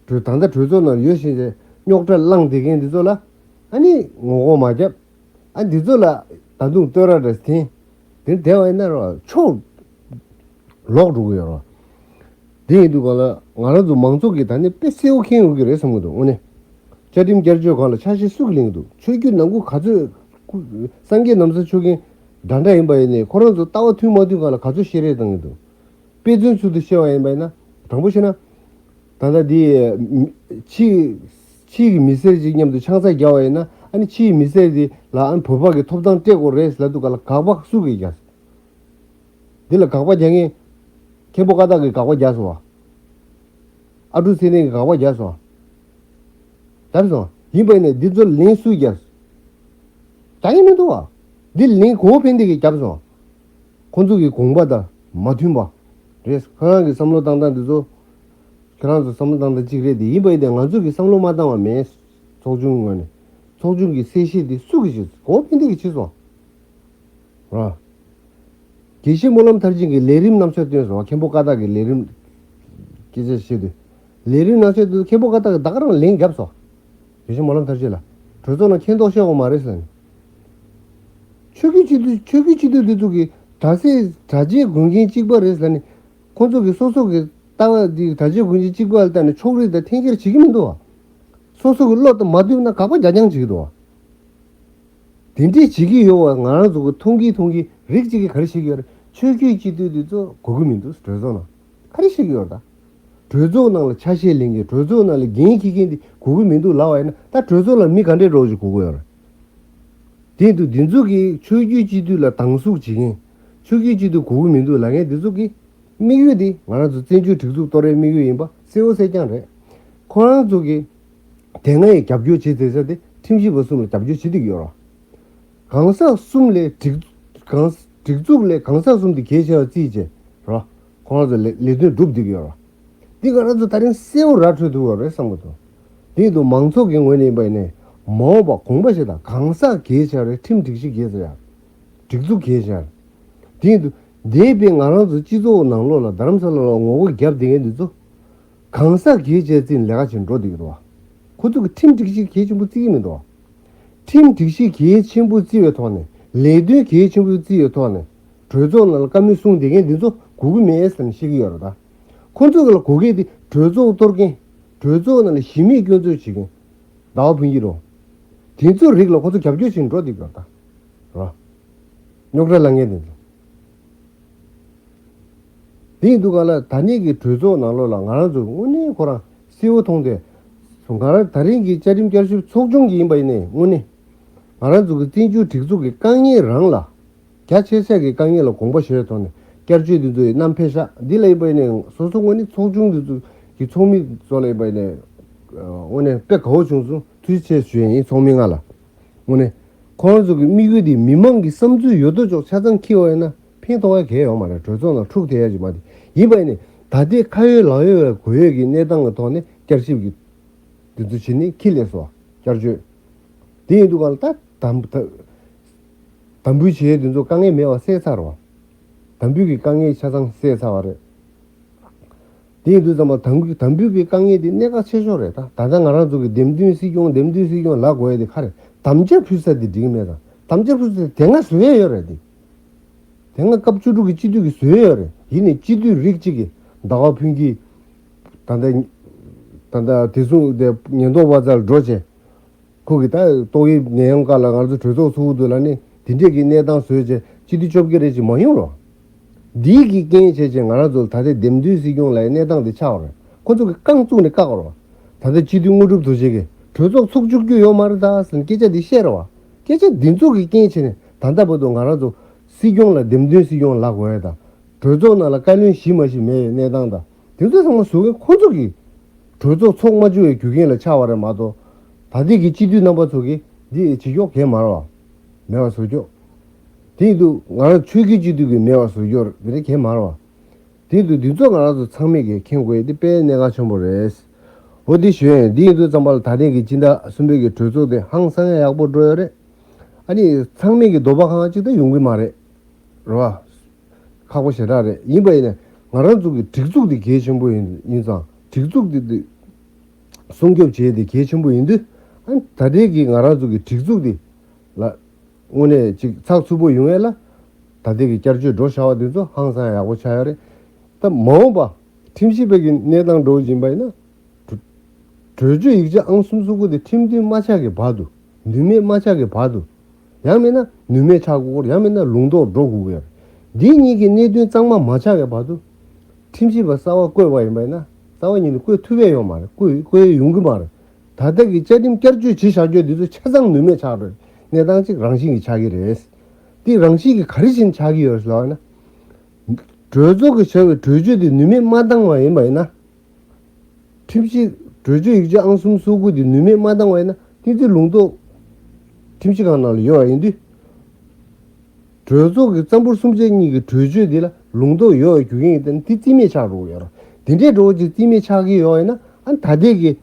གྲོས་ད་ལྟ་གྲོས་ཚོགས་ནང་ཡོད་བཞིན་རེད། རྙོག་དྲ་བསླངས་བསྡད་མཁན་འདི་ཚོ་ལ་ཨ་ནི་ངོ་རྒོལ་མ་བརྒྱབ། ཨ་འདི་ཚོ་ལ་ད་དུང་བསྟོད་ར་རེ་འཐེན། དེ་བསྡད་པ་ཡིན་ན་རོ་ཕྱོགས་ལོག་འགྲོ་གི་ཡོད་རོ། དེ་ཡིན་དུས་གང་ལ་ང་རང་ཚོ་མང་ཚོགས་ཀྱིས་ད་ནི་དཔེ་གསལ་བོ་མཁྱེན་ཡོང་གི་རེད་བསམ་གྱི་འདུག་དངོས་གནས། བཅའ་ཁྲིམས་བསྐྱར་བཅོས་སྒང་ལ་ཆ་ཤས་སུ་གིས་ལེན་གྱི་འདུག་ཆོས་བརྒྱུད་ནང་ཁུལ་ག་ཚོད་སངས་རྒྱས་ནམ་མཁའི་ཆོས་ཀྱི་འདྲ་འདྲ་ཡིན་པ་ཡིན་ནའི་ཁོ་རང་ཚོ་ལྟ་བ་མཐུན་མ་མཐུན་སྒང་ལ་ག་ཚོད་བཤད་རེས་བཏང་གི་འདུག་དཔེ་མཚོན་ཚུལ་དུ་བཤད་པ་ཡིན་པ་ཡིན་ན་དྲང་པོ་བཤད་ན། ད་ལྟ་འདི་ཕྱི་ཕྱི་གི་མི་སེར་ཅིག་མཉམ་དུ་ཆང་ས་རྒྱག་པ་ཡིན་ན་ཨ་ནི་ཕྱིའི་མི་སེར་འདི་ལ་ཨ་ནི་བོད་པ་གི་ཐོབ་ཐང་སྤྲད་དགོས་རེད་ལབ་དུས་སྒང་ལ་དགག་པ་སུ་གིས་རྒྱག་འདི་ལ་དགག་པ་རྒྱག་མཁན་མཁན་པོ་ཀ་དག་གིས་དགག་པ་རྒྱག་སོང་བ། ཨ་ཀྲུག་ཚེ་རིང་གིས་དགག་པ་རྒྱག་སོང་བ། རྒྱབ་སོང་། ཡིན་པ་ཡིན་ནའི་འདི་ཚོ་ལན་སུས་རྒྱག་རྒྱག་ཡིན་མི་འདུག་བ། འདི་ལན་གོ་ཕན་བདེ་གིས་རྒྱབ་སོང་། ཁོང་ཚོ་གི་དགོངས་པ་དང་མ་མཐུན་པ་རེད། ཁོ་རང་གི་བསམ་བློ་བཏང་སྟངས་འདི་ཚོ་ཁྱེད་རང་ཚོ་བསམ་བློ་བཏང་སྟངས་གཅིག་རེད་དེ། ཡིན་པ་ཡིན་ནའི་ང་ཚོ་གི་བསམ་བློ་མ་བཏང་བ་མེད། ཚོགས་ཆུང་ངོས་ནས་ཚོགས་ཆུང་གི་གསལ་བཤད་འདི་སུ་གིས་བྱེད་གོ་ཕན་བདེ་གིས་བྱེད་སོང་། ར། དགེ་བཤེས་སྨོན་ལམ་མཐར་ཕྱིན་གྱིས་ལས་རིམ་རྣམ་གཞག་བཏོན་སོང་བ། མཁན་པོ་ཀ་དག་གི་ལས་རིམ་སྐད་ཆ་བཤད་དུས། ལས་རིམ་རྣམ་གཞག་དུས་མཁན་པོ་ཀ་དག་གིས་ད་ག་རང་ལན་བརྒྱབ་སོང་། དགེ་བཤེས་སྨོན་ལམ་མཐར་ཕྱིན་ལ། གྲོས་ཚོགས་ནང་མཁྱེན་རྟོགས་བཤད་དགོས་མ་རེད་ཟེར་ནས། ཆོས་བརྒྱུད་སྤྱི་འཐུས་ཆོས་བརྒྱུད་སྤྱི་འཐུས་འདི་ཚོ་གིས་དྲག་ཟས་དྲག་ཆས་གོན་མཁན་གཅིག་པ་རེད་ཟེར་ནས། ཁོང་ཚོ་གིས་སོ་སོ་གི་ལྟ་བ་འདི་དྲག་ཆས་གོན་མཁན་གཅིག་པ་ལ་བལྟས་ནས་ཕྱོགས་རིས་དང་འཐེན་འཁྱེར་བྱེད་ཀྱི་མི་འདུག་བ། སོ་སོ་གི་བློ་དང་མ་མཐུན་ན་དགག་པ་རྒྱག་རྐྱང་བྱེད་ཀྱི་འདུག་བ། དེ་འདྲས་བྱེད་ཀྱི་ཡོད་བ། ང་རང་ཚོ་གི་མཐོང་གི་མཐོང་གི་རིགས་གཅིག་གིས་ག་རེ་བཤད་ཀྱི་ཡོད་རེད། ཆོས་བརྒྱུད་སྤྱི་འཐུས་དེ་ཚོ་དགོས་ཀྱི་མི་འདུག་གྲོས་ཚོགས་ནང་ག་རེ་བཤད་ཀྱི་ཡོད་རེད་ད། གྲོས་ཚོགས་ནང་ལ་ཆ་ཤས་ལེན་མཁན། གྲོས་ཚོགས་ནང་ལ་འགན་འཁྱེར་མཁན་དེ་དགོས་ཀྱི་མི་འདུག་ལབ་པ་ཡིན་ན། ད་གྲོས་ཚོགས་ལ་མི་ག་འདྲས་འདྲ་བོ་ཞིག་དགོས་ཀྱི་ཡོད་རེད། དེ་ཡིན་དུས་འདི་ཚོ་གིས་ཆོས་བརྒྱུད་སྤྱི་འཐུས་ལ་སྡང་ཟུག་བྱེད་མཁན། ཆོས་བརྒྱུད་སྤྱི་འཐུས་དགོས་ཀྱི་མི་འདུག་ལབ་མཁན་འདི་ཚོ་གི་དམིགས་ཡུལ་དེ་ང་རང་ཚོ་བཙན་བྱོལ་སྒྲིག་འཛུགས་གཏོར་རའི་དམིགས་ཡུལ་ཡིན་པ་གསལ་བོ་གསལ་རྐྱང་རེད། ཁོ་རང་ཚོ་གི་དེ་སྔའི་རྒྱབ་སྐྱོར་བྱེད་བསྡད་ས་དེ་ཁྲིམས་ཞིབ་པ་གསུམ་ལ་རྒྱབ་སྐྱོར་བྱེད་བསྡད་ཀྱི་ཡོད་རེད། གང་ཟག་གསུམ་ལས་སྒྲིག་གང་སྒྲིག་འཛུགས་ལས་གང་ཟག་གསུམ་དེ་གལ་ཆེ་བ་བརྩིས་བྱས་རེད། ཁོ་རང་ཚོ་ལས་ལས་དོན་སྒྲུབ་བསྡད་ཀྱི་ཡོད་རེད། འདི་ང་རང་ཚོ་ད་རིང་གསལ་བོ་ར་འཕྲོད་ཐུབ་ཡོད་རེད་བསམ་གྱི་འདུག་དེ་ཡིན་དུས་མང་ཚོགས་ཀྱི་ངོས་ནས་ཡིན་པ་ཡིན་ནའི་མ་འོངས་པ་དགོངས་པ་བཞེས་དང་། གང་ཟག་གལ་ཆེ་བ་རེད། ཁྲིམས་སྒྲིག་གཞི་གལ་ཆེ་བ། སྒྲིག་འཛུགས་གལ་ཆེ་བ། དེ་ཡིན་དུས་འདས་པའི་ང་རང་ཚོ་སྤྱི་ཚོགས་ནང་ལོགས་ལ་རྡ་རམ་ས་ལ་ལ་ངོ་རྒོལ་བརྒྱབ་བསྡད་མཁན་འདི་ཚོ་གང་ཟག་གལ་ཆེ་བརྩིས་ནས་ལས་ཀ་བྱེད་འགྲོ་བསྡད་ཀྱི་འདུག་བ། ཁོ་ཚོ་གི་ཁྲིམས་སྒྲིག་གཞི་གལ་ཆེན་པོ་བརྩི་གི་མི་འདུག་བ། ཁྲིམས་སྒྲིག་གཞི་གལ་ཆེན་པོ་བརྩི་བའི་ཐོག་ནས། ལས་དོན་གལ་ཆེན་པོ་བརྩི་བའི་ཐོག་ནས། གྲོས་ཚོགས་ནང་ལ་བཀའ་མོལ་གསུང་བསྡད་མཁན་འདི་ཚོ་དགོས་ཀྱི་མེད་ཟེར་ནས་བཤད་ཀྱི་ཡོད་རེད་ད། ཁོ་ཚོ་གི་ལ་དགོས་མཁན་དེ་གྲོས་ཚོགས་གཏོར་མཁན། གྲོས་ཚོགས་ནང་ལ་གཞི་མེད་སྐྱོན་འཛུགས་བྱེད་མཁན། ཟླ་བ་ཕུན་སྐྱིད་རེད། དེ་ཚོའི་རིགས་ལ་ཁོ་ཚོ་རྒྱབ་སྐྱོར་བྱེད་འགྲོ་བསྡད་ཀྱི་ཡོད་རེད་ད། རེད་བ། རྙོག་དྲ་ལངས་མཁན་དེ་ཚོ། དེ་ཡིན་དུས་ག་ལ་ད་ནས་ཀྱི་གྲོས་ཚོགས་ནང་ལོགས་ལ་ང་རང་ཚོ་དངོས་གནས་ཁོ་རང་གསལ་བོ་མཐོང་སྟེ། ང་རང་ད་རིང་གི་བཅའ་ཁྲིམས་བསྐྱར་ཞིབ་ཚོགས་ཆུང་གི་ཡིན་པ་ཡིན་ནའི་དངོས་གནས། ང་རང་ཚོ་གི་བཙན་བྱོལ་སྒྲིག་འཛུགས་ཀྱི་དཀའ་ངལ་རང་ལ། རྒྱ་ཆེ་ཤོས་ཀྱི་དཀའ་ངལ་ལ་དགོངས་པ་བཞེས་ཐོག་ནས་བསྐྱར་བཅོས་འདི་ཚོ་ཡི་བསྣམས་ཕེབས་ཤག་འདི་ལ་ཡིན་པ་ཡིན་ནའི་སོ་སོ་དངོས་གནས་ཚོགས་ཆུང་འདི་ཚོ་གི་ཚོགས་མི་ཚོ་ལ་ཡིན་པ་ཡིན་ནའི། དངོས་གནས་དཔེ་དགའ་བོ་བྱུང་སོང་། ཐུགས་རྗེ་ཆེ་ཞུ་ཡ་ཡིན་ཚོགས་མི་ལྔ་ལ། དངོས་གནས། ཁོང་ཚོ་གི་དམིགས་ཡུལ་དེ་མི་མང་གི་བསམ་ཚུལ་ཡོད་དོ་ཅོག་ཆ་ཚང་འཁྱེར་བ་ཡིན་ན་ཕན་ཐོགས་ཡ་གང་ཡང་ཡོད་མ་རེད། གྲོས་ཚོགས་ནང་འཁྲུག་ཐེབས་ཡ་ཅིག་མ་རེད། ཡིན་པ་ཡིན་ནའི་ད་ལྟའི་ཁ་ཡོད་ལག་ཡོད་ལ་གོ་ཡོད་ཀྱི་གནས་སྟངས་ཀྱི་ཐོག་ནས་བསྐྱར་ཞིབ་ཀྱི་དེ་ཚོ་བྱེད་ནས་ཁྱི་ལས་སོ། བསྐྱར་བཅོས། དེ་ཡིན་དུས་ག་ལ་ད་དམ་དམ་དམ་འབུལ་བྱེད་ཡས་དེ་ཚོ་དཀའ་ངལ་མེད་པ་སེལ་ཚར་བ། དམ་འབུལ་གྱི་དཀའ་ངལ་ཆ་ཚང་སེལ་ཚར་བ་རེད། དེ་ཡིན་དུས་ཙམ་པ་དམ་དམ་འབུལ་གྱི་དཀའ་ངལ་དེ་གནད་འགག་ཆེ་ཤོས་རེད་ད། ད་ལྟ་ང་རང་ཚོ་གི་འདེམས་ཐོན་སྲིད་སྐྱོང་འདེམས་ཐོན་སྲིད་སྐྱོང་ལབ་དགོས་ཡ་དེ་ག་རེ། དམ་བཅའ་ཕུལ་ས་དེ་འགྲིག་གི་མེད་ཙང་། དམ་བཅའ་ཕུལ་ས་དེ་དེ་སྔ་བཟོས་ཡ་ཡོད་རེད་དེ། དེ་སྔ་སྐབས་བཅུ་དྲུག་གི་སྤྱི་འཐུས་ཀྱིས་བཟོས་ཡོད་རེད། ཡིན་ནའི་སྤྱི་འཐུས་རིགས་གཅིག་གིས་ཟླ་བ་ཕུན་སྐྱིད། ད་ལྟ་ད་ལྟ་དེ་སུ་དེ་ཉེན་རྟོག་པ་རྩར་འགྲོ་བྱས། ཁོ་གིས་ད་ཏོག་དབྱིབས་ནད་ཡམས་སྐབས་ལ་ང་ཚོ་གྲོས་ཚོགས་ཚུགས་འདུག་ལབ་ནས་དེ་འདྲས་ཀྱི་གནས་སྟངས་བཟོས་བྱས་སྤྱི་འཐུས་བཅོ་བརྒྱད་རེ་ཅིག་མ་ཡོང་རོགས། འདིའི་གི་རྐྱེན་བྱས་བྱས་ང་རང་ཚོ་ད་ལྟའི་འདེམས་ཐོན་སྲིད་སྐྱོང་ལ་གནས་སྟངས་འདི་ཆགས་པ་རེད། ཁོ་ཚོ་གིས་རྐང་བཙུགས་ནས་བཀག་རོགས། ད་ལྟ་སྤྱི་འཐུས་དངོས་གྲུབ་རྡོ་རྗེ་གིས་གྲོས་ཚོགས་ཚུགས་བཅུག་རྒྱུ་ཡོད་མ་རེད་ད་ཟེར་ནས་སྐད་ཆ་འདི་བཤད་རེད་བ། སྐད་ཆ་འདི་ཚོ་གི་རྐྱེན་བྱས་ནས་ད་ལྟ་བར་དུ་ང་རང་ཚོ་སྲིད་སྐྱོང་ལ་འདེམས་ཐོན་སྲིད་སྐྱོང་ལབ་དགོས་ཡ་དང་། གྲོས་ཚོགས་ནང་ལ་བཀའ་བློན་ཞིག་མ་ཞིག་མེད་པའི་གནས་སྟངས་དང་། དེ་ཚོ་ཚང་མ་བཟོ་མཁན་ཁོ་ཚོ་གིས་གྲོས་ཚོགས་ཚོགས་མ་བཅུག་པའི་རྒྱུ་རྐྱེན་ལ་ཆགས་པ་རེད་མ་གཏོགས། ད་ལྟའི་གི་སྤྱི་འཐུས་རྣམ་པ་ཚོ་གིས་འདི་བྱེད་ཕྱོགས་གང་ཡང་མ་རེད་བ། མེད་པ་བཟོ་ཕྱོགས། དེ་ཡིན་དུས་ང་རང་ཆོས་བརྒྱུད་སྤྱི་འཐུས་ཀྱིས་མེད་པ་བཟོ་ཕྱོགས་འདི་འདྲ་གང་ཡང་མ་རེད་བ། དེ་ཡིན་དུས་འདི་ཚོ་ང་རང་ཚོ་ཚང་མས་ཀྱིས་མཁྱེན་དགོས་ཡ་འདི་དཔེ་གནད་འགག་ཆེན་པོ་རེད། འོ་འདི་ཞུ་ཡ་ཡིན། འདི་ཡིན་དུས་ཙམ་པ་ལ་ད་ཐེངས་ཀྱི་སྤྱི་ཟླ་གསུམ་པའི་གི་གྲོས་ཚོགས་དེ་ཧང་སང་ཡ་ཡག་པོ་འགྲོ་ཡ་རེད། ཨ་ནི་ཚང་མས་ཀྱིས་འདོད་པ་ཁེངས་པ་ཅིག་ད་ཡོང་གི་མ་རེད། རེད་བ། ཁག་པོ་ཞེ་དྲག་རེད། ཡིན་པ་ཡིན་ན་ང་རང་ཚོ་གི་སྒྲིག་འཛུགས་འདི་གལ་ཆེན་པོ་ཡིན་ཡིན་ཙང་། སྒྲིག་འཛུགས་འདི་འདི་སྲུང་སྐྱོབ་བྱེད་ཡས་འདི་གལ་ཆེན་པོ་ཡིན་དུས། ཨ་ནི་ད་ལྟའི་གི་ང་རང་ཚོ་གི་སྒྲིག་འཛུགས་འདི་ལ་དངོས་གནས་ཅིག་ཚགས་ཚུད་པོ་ཡོང་ཡས་ལ། ད་ལྟའི་གི་བསྐྱར་བཅོས་འགྲོ་བཞག་པ་འདི་ཚོ་ཧང་སང་ཡག་པོ་ཆགས་ཡོད་རེད། ད་མ་འོངས་པ་ཁྲིམས་ཞིབ་པའི་གི་གནས་སྟངས་འགྲོ་བཞིན་པ་ཡིན་ན། གྲོས་གྲོས་ཆོད་ཡིག་ཆ་ཨང་གསུམ་སོ་དགུ་དེ་ཁྲིམས་མཐུན་མ་ཆགས་ཀྱི་བར་དུ། ནུས་མེད་མ་ཆགས་ཀྱི་བར་དུ། ཡང་མིན་ན་ནུས་མེད་ཆགས་དགོས། ཡང་མིན་ན་ལུང་རྟོགས་འགྲོ་དགོས་ཀྱི་ཡོད་རེད། འདི་གཉིས་ཀྱི་གནད་དོན་གཙང་མ་མ་ཆགས་ཀྱི་བར་དུ། ཁྲིམས་ཞིབ་པ་གསར་པ་བསྐོས་པ་ཡིན་པ་ཡིན་ན། རྩ་བ་ཉིད་ནས་བསྐོས་ཐུབ་ཡས་ཡོད་མ་རེད། བསྐོས་བསྐོས་ཡས་ཡོང་གི་མ་རེད། ད་ལྟ་གི་བཅའ་ཁྲིམས་བསྐྱར་བཅོས་བྱེད་བཞག་རྒྱུ་འདི་ཚོ་ཆ་ཚང་ནུས་མེད་ཆགས་འགྲོ་གནས་སྟངས་ཅིག་རང་བཞིན་གྱིས་ཆགས་ཀྱི་རེད། དེ་རང་བཞིན་གྱིས་ག་རེ་བཞིན་ཆགས་ཀྱི་ཡོད་ཟེར་ལབ་ན། གྲོས་ཚོགས་ཀྱིས་བཞག་པའི་གྲོས་ཆོད་དེ་ནུས་མེད་མ་བཏང་བ་ཡིན་པ་ཡིན་ན། ཁྲིམས་ཞིབ་གྲོས་ཆོད་ཡིག་ཆ་ཨང་གསུམ་སོ་དགུ་དེ་ནུས་མེད་མ་བཏང་བ་ཡིན་ན། དེ་ཚོའི་ལུང་རྟོགས་ཁྲིམས་ཞིབ་ཁང་ནང་ལ་ཡོད་པ་ཡིན་དུས། གྲོས་ཚོགས་ཀྱི་རྩ་འབོར་གསུམ་ཆ་གཉིས་ཀྱི་གྲོས་ཆོད་དེ་ལ་ལུང་རྟོགས་ཡོད་པའི་རྒྱུ་རྐྱེན་ཡིན་ཙང་དེ་རྩིས་མེད་ཆགས་འགྲོ་གི་ཡོད་རེད། དེ་འདྲའི་འགྲོ་བ་ཅིག་རྩིས་མེད་ཆགས་ཀྱི་ཡོད་ཡིན་ན། ཨ་ནི་ད་ལྟའི་གི་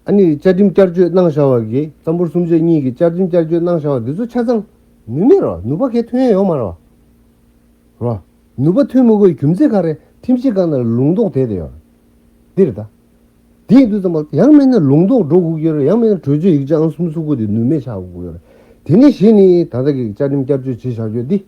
ཨ་ནི་བཅའ་ཁྲིམས་བསྐྱར་བཅོས་གནང་བཞག་པ་གི། རྩ་འབོར་གསུམ་ཆ་གཉིས་ཀྱི་བཅའ་ཁྲིམས་བསྐྱར་བཅོས་གནང་བཞག་པ་འདི་ཚོ་ཆ་ཚང་ནུས་མེད་རེད་བ། ནུས་པ་གང་ཐོན་ཡ་ཡོད་མ་རེད་བ། རོ། ནུས་པ་ཐོན་མི་དགོས་རྒྱུ་མཚན་ག་རེ། ཁྲིམས་ཞིབ་ཁང་ནང་ལ་ལུང་རྟོགས་བསྡད་དེ་ཡོད་རེད། འདི་རེད་ད། དེ་ཡིན་དུས་ཙམ་པ་ཡང་མིན་ན་ལུང་རྟོགས་འགྲོ་དགོས་ཀྱི་རེད། ཡང་མིན་ན་གྲོས་ཆོད་ཡིག་ཆ་ཨང་གསུམ་སོ་དགུ་དེ་ནུས་མེད་ཆགས་དགོས་ཀྱི་རེད། དེ་ནས་གཞི་ནས་ད་ལྟ་གི་བཅའ་ཁྲིམས་བསྐྱར་བཅོས་བྱེད་བཞག་རྒྱུ་འདི།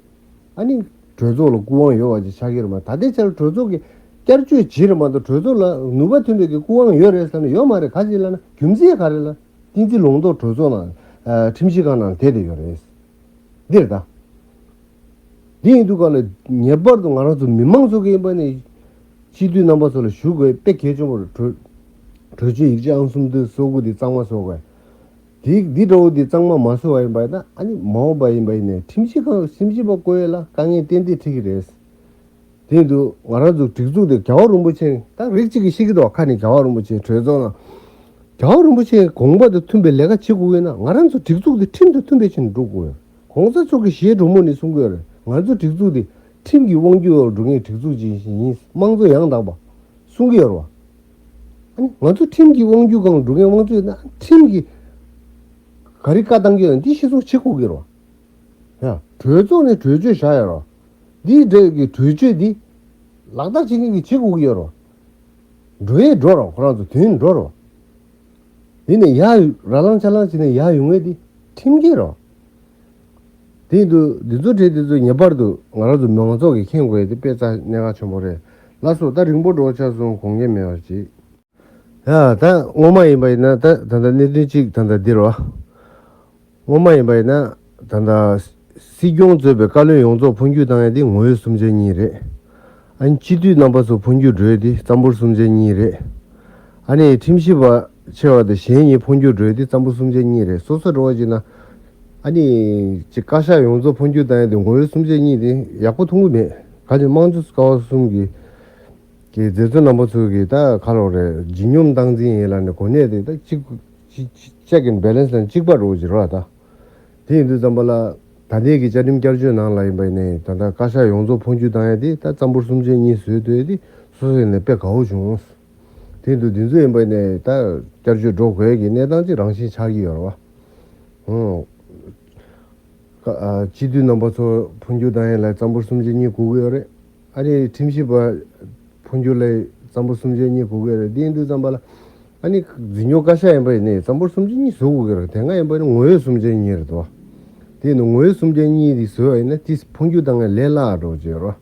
ཨ་ནི་གྲོས་ཚོགས་ལ་སྐུ་དབང་ཡོད་པ་ཅིག་ཆགས་ཀྱི་རེད་མ། ད་ལྟའི་ཆར་གྲོས་ཚོགས་ཀྱི་ བསྐྱར་བཅོས་བྱེད་རེད་མ་གཏོགས་གྲོས་ཚོགས་ལ་ནུས་པ་ཐོན་པའི་གི་སྐུ་དབང་ཡོད་རེད་ཟེར་ན་ཡོད་མ་རེད། ག་ཅི་ལབ་ན་རྒྱུ་མཚན་ག་རེ་ལ་བསྟན་འཛིན་ལུང་རྟོགས་གྲོས་ཚོགས་ནང་ཁྲིམས་ཞིབ་ཁང་ནང་བསྡད་དེ་ཡོད་རེད། འདིར་ད། འདི་ཡིན་དུས་ག་ལ་ངེས་པར་དུ་ང་རང་ཚོ་མི་མང་ཚོ་གི་ཡིན་པ་ནི་སྤྱི་འཐུས་རྣམ་པ་ཚོ་ལ་ཞུ་དགོས་དཔེ་གལ་ཆེན་པོ་རེད། གྲོས་གྲོས་ཆོད་ཡིག་ཆ་ཨང་གསུམ་དུ་སོ་དགུ་དེ་གཙང་མ་བཟོ་དགོས། དེ་འདི་འདྲ་བོ་དེ་གཙང་མ་མ་བཟོ་བ་ཡིན་པ་ཡིན་ན་ཨ་ནི་མ་འོངས་པ་ཡིན་པ་ཡིན་ནའི་ཁྲིམས་ཞིབ་ཁང་ཁྲིམས་ཞིབ་པ་བསྐོ་ཡས་ལ་དཀའ་ངལ་ཏན་ཏན་འཕྲད་ཀྱི་རེད། དེ་ཡིན་དུས་ང་རང་ཚོ་སྒྲིག་འཛུགས་དེ་རྒྱལ་བ་རིན་པོ་ཆེ་ད་རིགས་གཅིག་གིས་ཤེས་ཀྱི་འདུག་ཁ་ནས་རྒྱལ་བ་རིན་པོ་ཆེ་གྲོས་ཚོགས་ནང་རྒྱལ་བ་རིན་པོ་ཆེའི་དགོངས་པ་དང་མཐུན་པའི་ལས་ཀ་བྱེད་དགོས་ཀྱི་ན་ང་རང་ཚོ་སྒྲིག་འཛུགས་དེ་ཁྲིམས་དང་མཐུན་པའི་ཆེད་དུ་འགྲོ་དགོས། གོང་ས་མཆོག་གི་ཞལ་དྲོན་མོ་ནས་གསུང་གི་ཡོད་རེད། ང་ཚོ་སྒྲིག་འཛུགས་དེ་ཁྲིམས་ཀྱི་དབང་སྒྱུར་འོག་འགྲོ་མཁན་སྒྲིག་འཛུགས་ཅིག་ཡིན། དམངས་གཙོ་ཡང་དག་པ་གསུང་གི་ཡོད་རེད་བ། ཨ་ནི་ང་ཚོ་ཁྲིམས་ཀྱི་དབང་སྒྱུར་སྒང་འགྲོ་མཁན་དམངས་གཙོ་ཡིན་ན་ཁྲིམས་ཀྱི་ག་རེ་བཀའ་བཏང་གི་ཡོད་འདི་ཤེས་སོང་བྱེད་དགོས་ཀྱི་རེད་བ། ཡ། གྲོས་ཚོགས་ནས་གྲོས་ཆོད་བཞག་ཡོད་རོ། འདིའི་གྲས་ཀྱི་གྲོས་ཆོད་འདི་ལག་བསྟར་བྱེད་མཁན་གྱིས་བྱེད་དགོས་ཀྱི་ཡོད་རོ། འགྲོ་ཡས་འགྲོ་རོ། ཁོ་རང་ཚོ་དོན་འགྲོ་རོ། འདི་ནས་ཡར་ར་ལང་ཆ་ལང་བྱས་ནས་ཡར་ཡོང་ངེས་འདི་ཁྲིམས་འགལ་རོ། དེ་ཡིན་དུས་འདི་ཚོ་གྲས་འདི་ཚོ་ངེས་པར་དུ་ང་རང་ཚོ་མི་མང་ཚོགས་ཀྱིས་མཁྱེན་དགོས་ཡས་དེ་དཔེ་རྩ་གནད་འགག་ཆེན་པོ་རེད། ལགས་སོ། ད་རིང་པོ་འགྲོ་ཆགས་སོང་། དགོངས་འགལ་མེད་པ་ཅིག་ཡ། ད་སྔོན་མ་ཡིན་པ་ཡིན་ན་ད་ད་ལྟ་གནད་དོན་གཅིག་ད་ལྟ་འདིར་བ། སྔོན་མ་ཡིན་པ་ཡིན་ན་ད་ལྟ་སྲིད་སྐྱོང་གཙོས་པའི་བཀའ་བློན་ཡོངས་རྫོགས་འཕོ་འགྱུར་བཏང་ཡ་དེ་ངོ་བོའི་སུམ་ཆ་གཉིས་རེད། ཨ་ནི་སྤྱི་འཐུས་རྣམ་པ་ཚོ་འཕོ་འགྱུར་འགྲོ་ཡ་དེ་རྩ་འབོར་སུམ་ཆ་གཉིས་རེད། ཨ་ནི་ཁྲིམས་ཞིབ་པ་ཆེ་བ་དང་གཞན་གཉིས་འཕོ་འགྱུར་འགྲོ་ཡ་དེ་རྩ་འབོར་སུམ་ཆ་གཉིས་རེད། སོ་སོ་འགྲོ་བ་ཅིག་ན་ཨ་ནི་ཅིག་བཀའ་ཤག་ཡོངས་རྫོགས་འཕོ་འགྱུར་བཏང་ཡ་དེ་ངོ་བོའི་སུམ་ཆ་གཉིས་དེ་ཡག་པོ་མཐོང་གི་མེད། ག་ཅིག་དམངས་གཙོ་ཀ་བ་གསུམ་གྱི་གི་མཛད་གཙོ་རྣམ་པ་ཚོ་གིས་ད་ག་ལོག་རེད། ལྗིད་སྙོམས་སྟངས་འཛིན་ཡིན་ལ་ནི་གོ་གནས་དེ་ད་གཅིག་གཅིག་check and balance ལ་གཅིག་པ་རོགས་ཀྱི་རོགས་ད། དེ་ཡིན་དུས་ཙམ་པ་ལ་ད་ལྟའི་གི་བཅའ་ཁྲིམས་བསྐྱར་བཅོས་ནང་ལ་ཡིན་པ་ཡིན་ནའི་ད་ལྟ་བཀའ་ཤག་ཡོངས་རྫོགས་འཕོ་འགྱུར་བཏང་ཡ་དེ་ད་རྩ་འབོར་སུམ་ཆ་གཉིས་བཟོས་དུས་དེ་སོ་སོ་ཡིན་ནའི་དཔེ་དགའ་བོ་བྱུང་། དེ་ཡིན་དུས་འདི་ཚོ་ཡིན་པ་ཡིན་ནའི་ད་བསྐྱར་བཅོས་འགྲོ་དགོས་ཀྱི་གནས་སྟངས་ཅིག་རང་བཞིན་ཆགས་ཀྱི་ཡོད་རེད་བ། ཨང་། ཀ་ཨ་སྤྱི་འཐུས་རྣམ་པ་ཚོ་འཕོ་འགྱུར་བཏང་ཡས་ལ་རྩ་འབོར་སུམ་ཆ་གཉིས་དགོས་ཀྱི་ཡོད་རེད། ཨ་ནི་ཁྲིམས་ཞིབ་པ་འཕོ་འགྱུར་ལ་རྩ་འབོར་སུམ་ཆ་གཉིས་དགོས་ཀྱི་ཡོད་རེད། དེ་ཡིན་དུས་ཙམ་པ་ལ་ཨ་ནི་འཛིན་སྐྱོང་བཀའ་ཤག་ཡིན་པ་ཡིན་ནའི་རྩ་འབོར་སུམ་ཆ་གཉིས་བཟོ་དགོས་ཀྱི་རེད། དེ་སྔ་ཡིན་པ་ཡིན་ན་ངོ་བོའི་སུམ་ཆ་གཉིས་རེད་དོ། དེ་ཡིན་ན་ངོ་བོའི་སུམ་ཆ་གཉིས་དེ་བཟོས་པ་ཡིན་ན་དེ་འཕོ་འགྱུར་བཏང་ཡས་ལས་སླ་བ་འགྲོ་གི་ཡོད་རེད།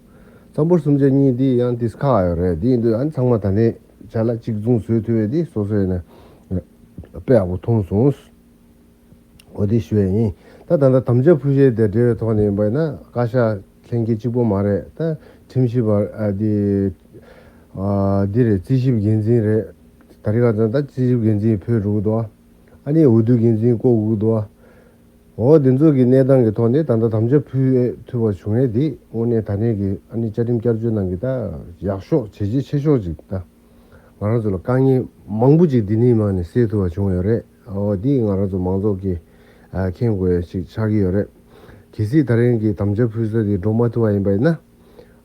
རྩ་འབོར་སུམ་ཆ་གཉིས་དེ་ཡང་དེ་ཁག་ཡོད་རེད། དེ་ཡིན་དུས་ཨ་ནི་ཚང་མ་ད་ནས་བྱ་ལ་གཅིག་མཚུངས་བཟོས་ཐུབ་པ་དེ་སོ་སོ་ཡིན་ན་དཔེ་ཡག་པོ་མཐོང་སོང་། འོ་དེ་ཞུ་ཡ་ཡིན། ད་ད་ལྟ་དམ་བཅའ་ཕུལ་བྱས་དེ་འབྲེལ་བའི་ཐོག་ནས་ཡིན་པ་ཡིན་ན་བཀའ་ཤག་ལྷན་རྒྱས་གཅིག་པོ་མ་རེད། ད་ཁྲིམས་ཞིབ་པ་ཨ་དེ་ཨ་འདི་རེད། རྩིས་ཞིབ་འགན་འཛིན་རེད། ད་རེས་ཁ་སང་ད་རྩིས་ཞིབ་འགན་འཛིན་ཕེབས་འགྲོ་གི་འདུག་ཨ་ནི་འོས་བསྡུ་འགན་འཛིན་བསྐོ་དགོས་ཀྱི་འདུག་འོ་དེ་ཚོ་གི་གནས་སྟངས་ཀྱི་ཐོག་ནས་ད་ལྟ་དམ་བཅའ་ཕུལ་ཐུབ་པ་བྱུང་ཡས་དེ་དངོས་གནས་ད་ནས་ཀྱི་ཨ་ནི་བཅའ་ཁྲིམས་བསྐྱར་བཅོས་ནང་གི་ད་ཡག་ཤོས་བྱས་རྗེས་ཆེ་ཤོས་ཅིག་ད། ང་རང་ཚོ་ལ་དཀའ་ངལ་མང་པོ་ཅིག་འདི་ནས་མར་ནས་སེལ་ཐུབ་པ་བྱུང་ཡོད་རེད། འོ་འདི་ང་རང་ཚོ་མང་ཚོགས་ཀྱིས་ཨ་མཁྱེན་དགོས་ཡ་ཞིག་ཆགས་ཀྱི་ཡོད་རེད། གལ་སྲིད་ད་རིང་གི་དམ་བཅའ་ཕུལ་ས་དེ་འགྲོ་མ་ཐུབ་པ་ཡིན་པ་ཡིན་ན།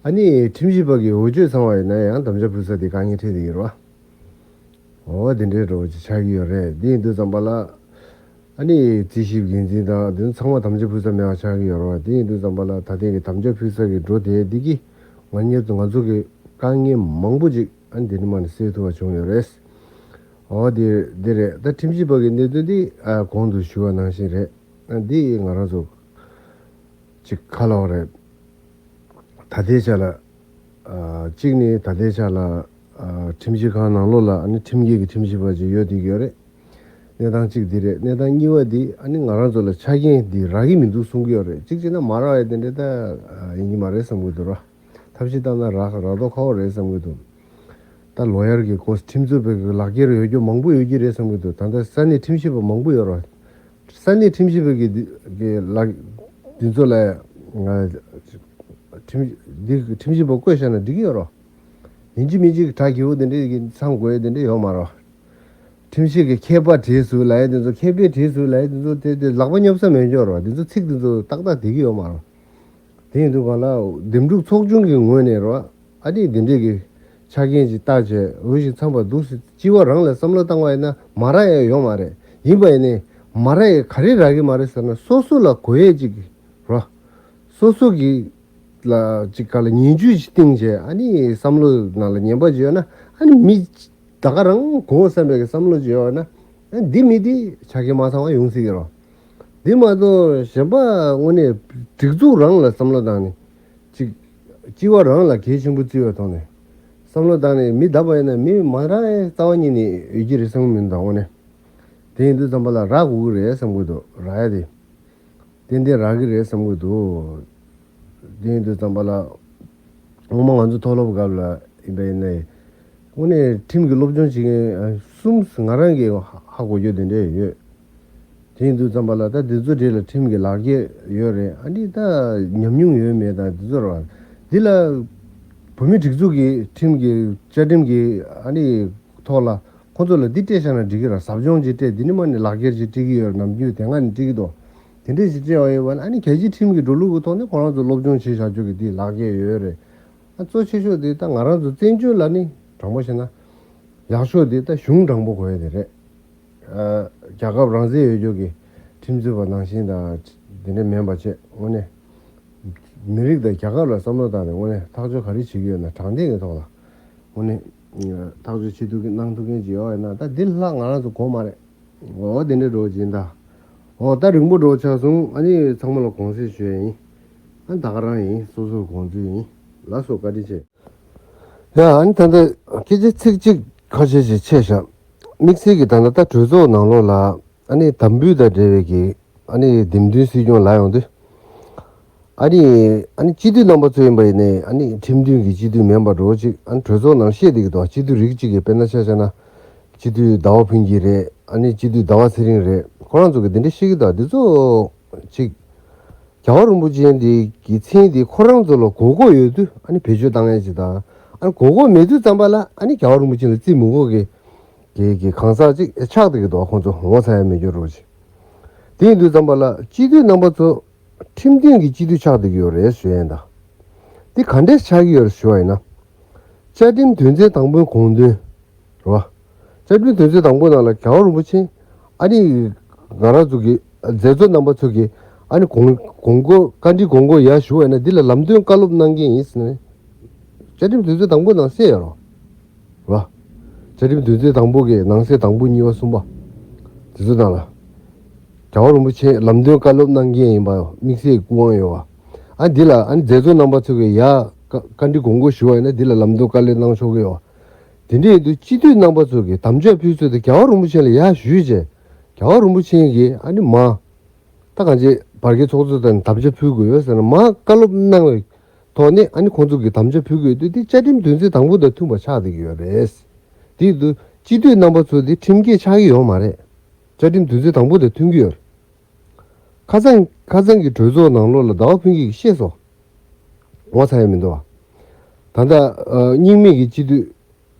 ཨ་ནི་ཁྲིམས་ཞིབ་པ་གི་འོས་ཆོས་ཚང་བ་ཡིན་ན་ཡང་དམ་བཅའ་ཕུལ་ས་དེ་དཀའ་ངལ་འཕྲད་བསྡད་ཀྱི་རེད་བ། འོ་དེ་འདྲའི་འགྲོ་ཅིག་ཆགས་ཀྱི་ཡོད་རེད། འདི་ཡིན་དུས་ཙམ་པ་ལ། ཨ་ནི་རྩིས་ཞིབ་འགན་འཛིན་དང་དེ་ཚོ་ཚང་མ་དམ་བཅའ་ཕུལ་ས་མེད་པ་ཆགས་ཀྱི་ཡོད་རེད་བ། དེ་ཡིན་དུས་ཙམ་པ་ལ་ད་ཐེངས་ཀྱི་དམ་བཅའ་ཕུལ་ས་གི་འགྲོ་དེ་འདི་གི་ང་ཉེར་དུ་ང་ཚོ་གི་དཀའ་ངལ་མང་པོ་ཅིག་ཨ་ནི་དེ་ནི་མ་ནི་སེལ་ཐུབ་པ་བྱུང་ཡོད་རེད། འོ་དེ་དེ་རེད། ད་ཁྲིམས་ཞིབ་པ་གི་གནད་དོན་འདི་ཨ་གོང་དུ་ཞུས་པ་ནང་བཞིན་རེད། ཨ་འདི་ང་རང་ཚོ་ཅིག་ཁ་ལོག་རེད། ད་ལྟའི་ཆ་ལ། ཨ་གཅིག་ནི་ད་ལྟའི་ཆ་ལ། ཨ་ཁྲིམས་ཞིབ་ཁང་ནང་ལོགས་ལ་ཨ་ནི་ཁྲིམས་འགལ་གྱི་ཁྲིམས་ཞིབ་པ་ཅིག་ཡོད་བསྡད་ཀྱི་ཡོད་རེད། གནས་སྟངས་གཅིག་འདི་རེད། གནས་སྟངས་གཉིས་པ་འདི་ཨ་ནི་ང་རང་ཚོ་ལ་ཆ་རྐྱེན་འདི་རག་གི་མི་འདུག་གསུང་གི་ཡོད་རེད། གཅིག་བྱས་ན་མ་རག་ཡ་དེ་འདྲ་ད་ཨ་ཡིན་གྱི་མ་རེད་བསམ་གྱི་འདུག་ར། ཐབས་ཤེས་བཏང་ན་རག་རག་མདོག་ཁ་པོ་རེད་བསམ་གྱི་འདུག་ད་ལོ་ཡར་གྱི་སྐོར་ཁྲིམས་རྩོད་པའི་ལག་འཁྱེར་ཡོད་རྒྱུ་མང་པོ་ཡོད་ཀྱི་རེད་བསམ་གྱི་འདུག་ད་ལྟ་ས་གནས་ཁྲིམས་ཞིབ་པ་མང་པོ་ཡོད་རེད། ས་གནས་ཁྲིམས་ཞིབ་པ་གི་འདི་གི་ལག་འདི་ཚོ་ལ་ང་ཁྲིམས་འདི་ཁྲིམས་ཞིབ་པ་བསྐོས་བཞག་ན་འགྲིག་གི་ཡོད་རེད། ཡིན་གཅིག་མིན་གཅིག་གྲ་རྒྱས་པོ་དེ་འདྲས་ཀྱི་ཚང་དགོས་དེ་འདྲས་ཡོད་མ་རེད། ཁྲིམས་ཞིབ་ཀྱི་མཁས་པ་གྲས་སུ་ལ་ཡ་དེ་ཚོ་མཁས་པའི་གྲས་སུ་ལ་ཡ་དེ་ཚོ་དེ་དེ་ལག་པ་སྙོབ་ས་མེད་འཇོག་རེད་བ། དེ་ཚོ་ཚིག་དེ་ཚོ་ཏག་ཏག་བསྡད་ཀྱི་ཡོད་མ་རེད། དེ་ཡིན་དུས་གང་ལ་འདེམས་སྒྲུག་ཚོགས་ཆུང་གི་ངོས་ནས་རོ། ཨ་ནི་དེ་འདྲས་ཀྱི་ཆ་རྐྱེན་ཅིག་བལྟས་བྱས་འོས་ཤིང་འཚམས་པ་འདུག་ཟེར་སྤྱི་བ་རང་ལ་བསམ་བློ་བཏང་བ་ཡིན་ན་མ་རག་ཡ་ཡོད་མ་རེད། ཡིན་པ་ཡིན་ནའི་མ་རག་ཡ་ག་རེ་རག་གི་མ་རེད་ཟེར་ན་སོ་སོ་ལ་དགོས་ཡས་ཅིག་རོ། སོ་སོ་གི་ལ་ཅིག་ག་ལ་ཉེན་བཅུད་ཅིག་བཏིང་བྱས་ཨ་ནི་བསམ་བློ་ནང་ལ་ངན་པ་ཅིག་ཡོད་ན་ཨ་ནི་མི་ད་ག་རང་དགོས་བསམ་པའི་བསམ་བློ་ཅིག་ཡོད་ན་ཨ་འདི་མི་འདི་ཆ་རྐྱེན་མ་ཚང་བ་ཡོང་སྲིད་ཀྱི་རོ། འདི་མ་གཏོགས་གཞན་པ་དངོས་གནས་སྒྲིག་འཛུགས་རང་ལ་བསམ་བློ་བཏང་ནས་ཅིག་སྤྱི་བ་རང་ལ་གལ་ཆེན་པོ་བརྩི་བའི་ཐོག་ནས་ བསམ་བློ་བཏང་ནས་མི་བདག་པ་ཡིན་ན་མི་མ་རག་ཡ་རྩ་བ་ཉིད་ནས་ཡོད་ཀྱི་རེད་བསམ་གྱི་མི་འདུག་དངོས་གནས། དེ་ཡིན་དུས་ཙམ་པ་ལ་རག་དགོས་ཀྱི་རེད་བསམ་གྱི་འདུག་རག་ཡ་དེ། ཏན་ཏན་རག་གི་རེད་བསམ་གྱི་འདུག་དེ་ཡིན་དུས་ཙམ་པ་ལ། སྔོན་མ་ང་ཚོ་མཐོ་སློབ་སྐབས་ལ་ཡིན་པ་ཡིན་ནའི། དངོས་གནས་ཁྲིམས་ཀྱི་སློབ་སྦྱོང་བྱེད་མཁན་གསུམ་ང་རང་གིས་ཧ་ཧ་གོ་རྒྱུ་དེ་འདྲས་ཡོད། དེ་ཡིན་དུས་ཙམ་པ་ལ་ད་འདི་ཚོ་གྲས་ལ་ཁྲིམས་ཀྱི་ལག་འཁྱེར་ཡོད་རེད། ཨ་ནི་ད་ཉམས་མྱོང་ཡོད་མེད་དང་འདི་ཚོ་རེད་བ། འདི་ལ་བོད་མི་སྒྲིག་འཛུགས་ཀྱི་ཁྲིམས་ཀྱི་བཅའ་ཁྲིམས་ཀྱི་ཨ་ནི་ཐོག་ལ་ཁོང་ཚོ་ལ་འདི་སྤྲད་བཞག་ན་འགྲིག་གི་རེད། ཟབ་སྦྱོང་ཅིག་སྤྲད། འདི་ནས་མར་ནས་ལག་འཁྱེར་ཅིག་སྤྲད་ཀྱི་ཡོད་རེད། ནམ་རྒྱུན་དེ་སྔ་ནས་སྤྲད་ཀྱི་འདུག་དེ་འདྲས་ཅིག་སྤྲད་པ་ཡིན་པ་ན་ཨ་ནི་རྒྱལ་སྤྱིའི་ཁྲིམས་ཀྱི་འགྲོ་ལུགས་ཀྱི་ཐོག་ནས་ཁོ་རང་ཚོ་སློབ་སྦྱོང་བྱེད་བཞག་རྒྱུ་གི་འདི་ལག་འཁྱེར་ཡོད་རེད། ཨ་གཙོ་ཆེ་ཤོས་དེ་ད་ང་རང་ཚོ་བཙན་བྱོལ་ལ་ནི་དྲང་པོ་བཤད་ན་ཡག་ཤོས་དེ་ད་གཞུང་དྲང་པོ་དགོས་ཡ་དེ་རེད། ཨ་རྒྱལ་ཁབ་རང་བཙན་ཡོད་རྒྱུ་གི་ཁྲིམས་རྩོད་པ་ནང་བཞིན་དང་དེ་འདྲ་མིན་པ་བྱས། དངོས་གནས་མི་རིགས་དང་རྒྱལ་ཁབ་ལ་བསམ་བློ་བཏང་ནས་དངོས་གནས་ཐག་གཅོད་ག་རེ་བྱེད་ཀྱི་ཡོད་ན་དྲང་བདེན་གྱི་ཐོག་ལ་དངོས་གནས་ཐག་གཅོད་བྱེད་ཐུབ་མཁན་གནང་ཐུབ་མཁན་ཅིག་ཡོད་ཡིན་ན་ད་འདི་ལྷག་ང་རང་ཚོ་དགོས་མ་རེད། འོ་དེ་འདྲ་འགྲོ་བ་ཅིག་ཡིན་ད། འོ་ད་རིང་པོ་འགྲོ་ཆགས་སོང་། ཨ་ནི་ཚང་མ་ལ་དགོངས་སེལ་ཞུ་ཡ་ཡིན། ཨ་ནི་ད་ག་རང་ཡིན། སོ་སོའི་དགོངས་ཚུལ་ཡིན། ལགས་སོ། བཀའ་དྲིན་ཆེ། ཡ་ཨ་ནི་ད་ལྟ་སྐད་ཆ་ཚིག་གཅིག་ཁ་ཤས་ཤིག་ཆད་བཞག་དམིགས་བསལ་གྱི་ད་ལྟ་ད་གྲོས་ཚོགས་ནང་ལོགས་ལ་ཨ་ནི་དམ་འབུལ་དང་འབྲེལ་བའི་གི་ཨ་ནི་འདེམས་ཐོན་སྲིད་སྐྱོང་ལ་ཡོང་དུས། ཨ་ནི་ཨ་ནི་སྤྱི་འཐུས་རྣམ་པ་ཚོ་ཡིན་པ་ཡིན་ནའི་ཨ་ནི་ཁྲིམས་མཐུན་གྱི་སྤྱི་འཐུས་མིན་པ་འདྲ་བོ་ཅིག་ཨ་ནི་གྲོས་ཚོགས་ནང་བཤད་བསྡད་ཀྱི་འདུག་སྤྱི་འཐུས་རིགས་གཅིག་གིས་དཔེར་ན་ཆ་བཞག་ན་སྤྱི་འཐུས་ཟླ་བ་ཕུན་སྐྱིད་རེད། ཨ་ནི་སྤྱི་འཐུས་ཟླ་བ་ཚེ་རིང་རེད། ཁོ་རང་ཚོ་གིས་འདི་འདྲ་བཤད་ཀྱི་འདུག་འདི་ཚོ་ཅིག་རྒྱལ་བ་རིན་པོ་ཆེ་འདི་གི་མཚན་འདི་ཁོ་རང་ཚོ་ལ་དགོས་མཁོ་ཡོད་དུས་ཨ་ནི་བེད་སྤྱོད་བཏང་ཡས་ཅིག་དང་། ཨ་ནི་དགོས་མཁོ་མེད་དུས་ཙམ་པ་ལ་ཨ་ནི་རྒྱལ་བ་རིན་པོ་ཆེ་ལ་རྩིས་མི་དགོས་གི་གི་གི་གང་ཟག་ཅིག་ཆགས་བསྡད་ཀྱི་འདུག་ཁོང་ཚོ་ངོ་ཚ་ཡ་མེད་རྒྱུ་རོ་ཅིག་དེ་ཡིན་དུས་ཙམ་པ་ལ་སྤྱི་འཐུས་རྣམ་པ་ཚོ་ཁྲིམས་མཐུན་གྱི་སྤྱི་འཐུས་ཆགས་བསྡད་ཀྱི་ཡོད་རེད་ཞུ་ཡ་ཡིན་ད། འདི་ག་འདྲས་ཆགས་ཀྱི་ཡོད་རེད་ཞུ་བ་ཡིན་ན། བཅའ་ཁྲིམས་དོན་ཚན་དང་པོའི་དགོངས་དོན་རེད་བ། བཅའ་ཁྲིམས་དོན་ཚན་དང་པོ་ནང་ལ་རྒྱལ་བ་རིན་པོ་ཆེ་ཨ་ནི་ང་རང་ཚོ་གི་མཛད་གཙོ་རྣམ་པ་ཚོ་གི་ཨ་ནི་དགོངས་དགོངས་སྐོར་བཀའ་འདྲི་དགོངས་སྐོར་ཡ་ཞུ་བ་ཡིན་ན་འདི་ལ་ལམ་སྟོན་བཀའ་སློབ་གནང་མཁན་ཡིན་ཟེར་ནས། བཅའ་ཁྲིམས་དོན་ཚན་དང་པོ་ནང་གསལ་ཡོད་རེད་བ། བཅའ་ཁྲིམས་དོན་ཚན་དང་པོ་གི་ནང་གསེས་དང་པོ་གཉིས་པ་གསུམ་པ། དེ་ཚོ་ནང་ལ། རྒྱལ་བ་རིན་པོ་ཆེ་ལམ་སྟོན་བཀའ་སློབ་གནང་མཁན་ཡིན་པ་དམིགས་བསལ་སྐུ་དབང་ཡོད་བ། ཨ་འདི་ལ་ཨ་ནི་མཛད་གཙོ་རྣམ་པ་ཚོ་གིས་ཡ་བཀའ་བཀའ་འདྲི་དགོངས་སྐོར་ཞུ་བ་ཡིན་ན་འདི་ལ་ལམ་སྟོན་བཀའ་སློབ་གནང་ཆོག་གི་ཡོད་བ། དེ་འདྲ་ཡིན་དུས་སྤྱི་འཐུས་རྣམ་པ་ཚོ་གིས་དམ་བཅའ་ཕུལ་ཚུལ་དེ་རྒྱལ་བ་རིན་པོ་ཆེ་ལ་ཡ་ཞུས་རྗེས། རྒྱལ་བ་རིན་པོ་ཆེ་གིས་ཨ་ནི་མ། ད་གང་ཅི་བར་བརྒལ་ཚོགས་གཙོ་དང་དམ་བཅའ་ཕུལ་དགོས་ཡོད་ཟེར་ན་མ་བཀའ་སློབ་གནང་བའི་ཐོག་ནས་ཨ་ནི་ཁོང་ཚོ་གིས་དམ་བཅའ་ཕུལ་དགོས་དུས་དེ་བཅའ་ཁྲིམས་དོན་ཚན་དང་པོ་དང་མཐུན་པ་ཆགས་བསྡད་ཀྱི་ཡོད་རེད། དེ་དུས་སྤྱི་འཐུས་རྣམ་པ་ཚོ་དེ་ཁྲིམས་འགལ་ཆགས་ཀྱི་ཡོད་མ་རེད། བཅའ་ཁྲིམས་དོན་ཚན་དང་པོ་དང་མཐུན་གྱི་ཡོད་རེད། ཁ་སང་ཁ་སང་གི་གྲོས་ཚོགས་ནང་ལོགས་ལ་ཟླ་བ་ཕུན་སྐྱིད་ཀྱིས་བཤད་སོང་། ངོ་ཚ་ཡ་མི་འདུག་བ། ད་ལྟ་ཨ་རྙིང་མའི་གི་སྤྱི་འཐུས་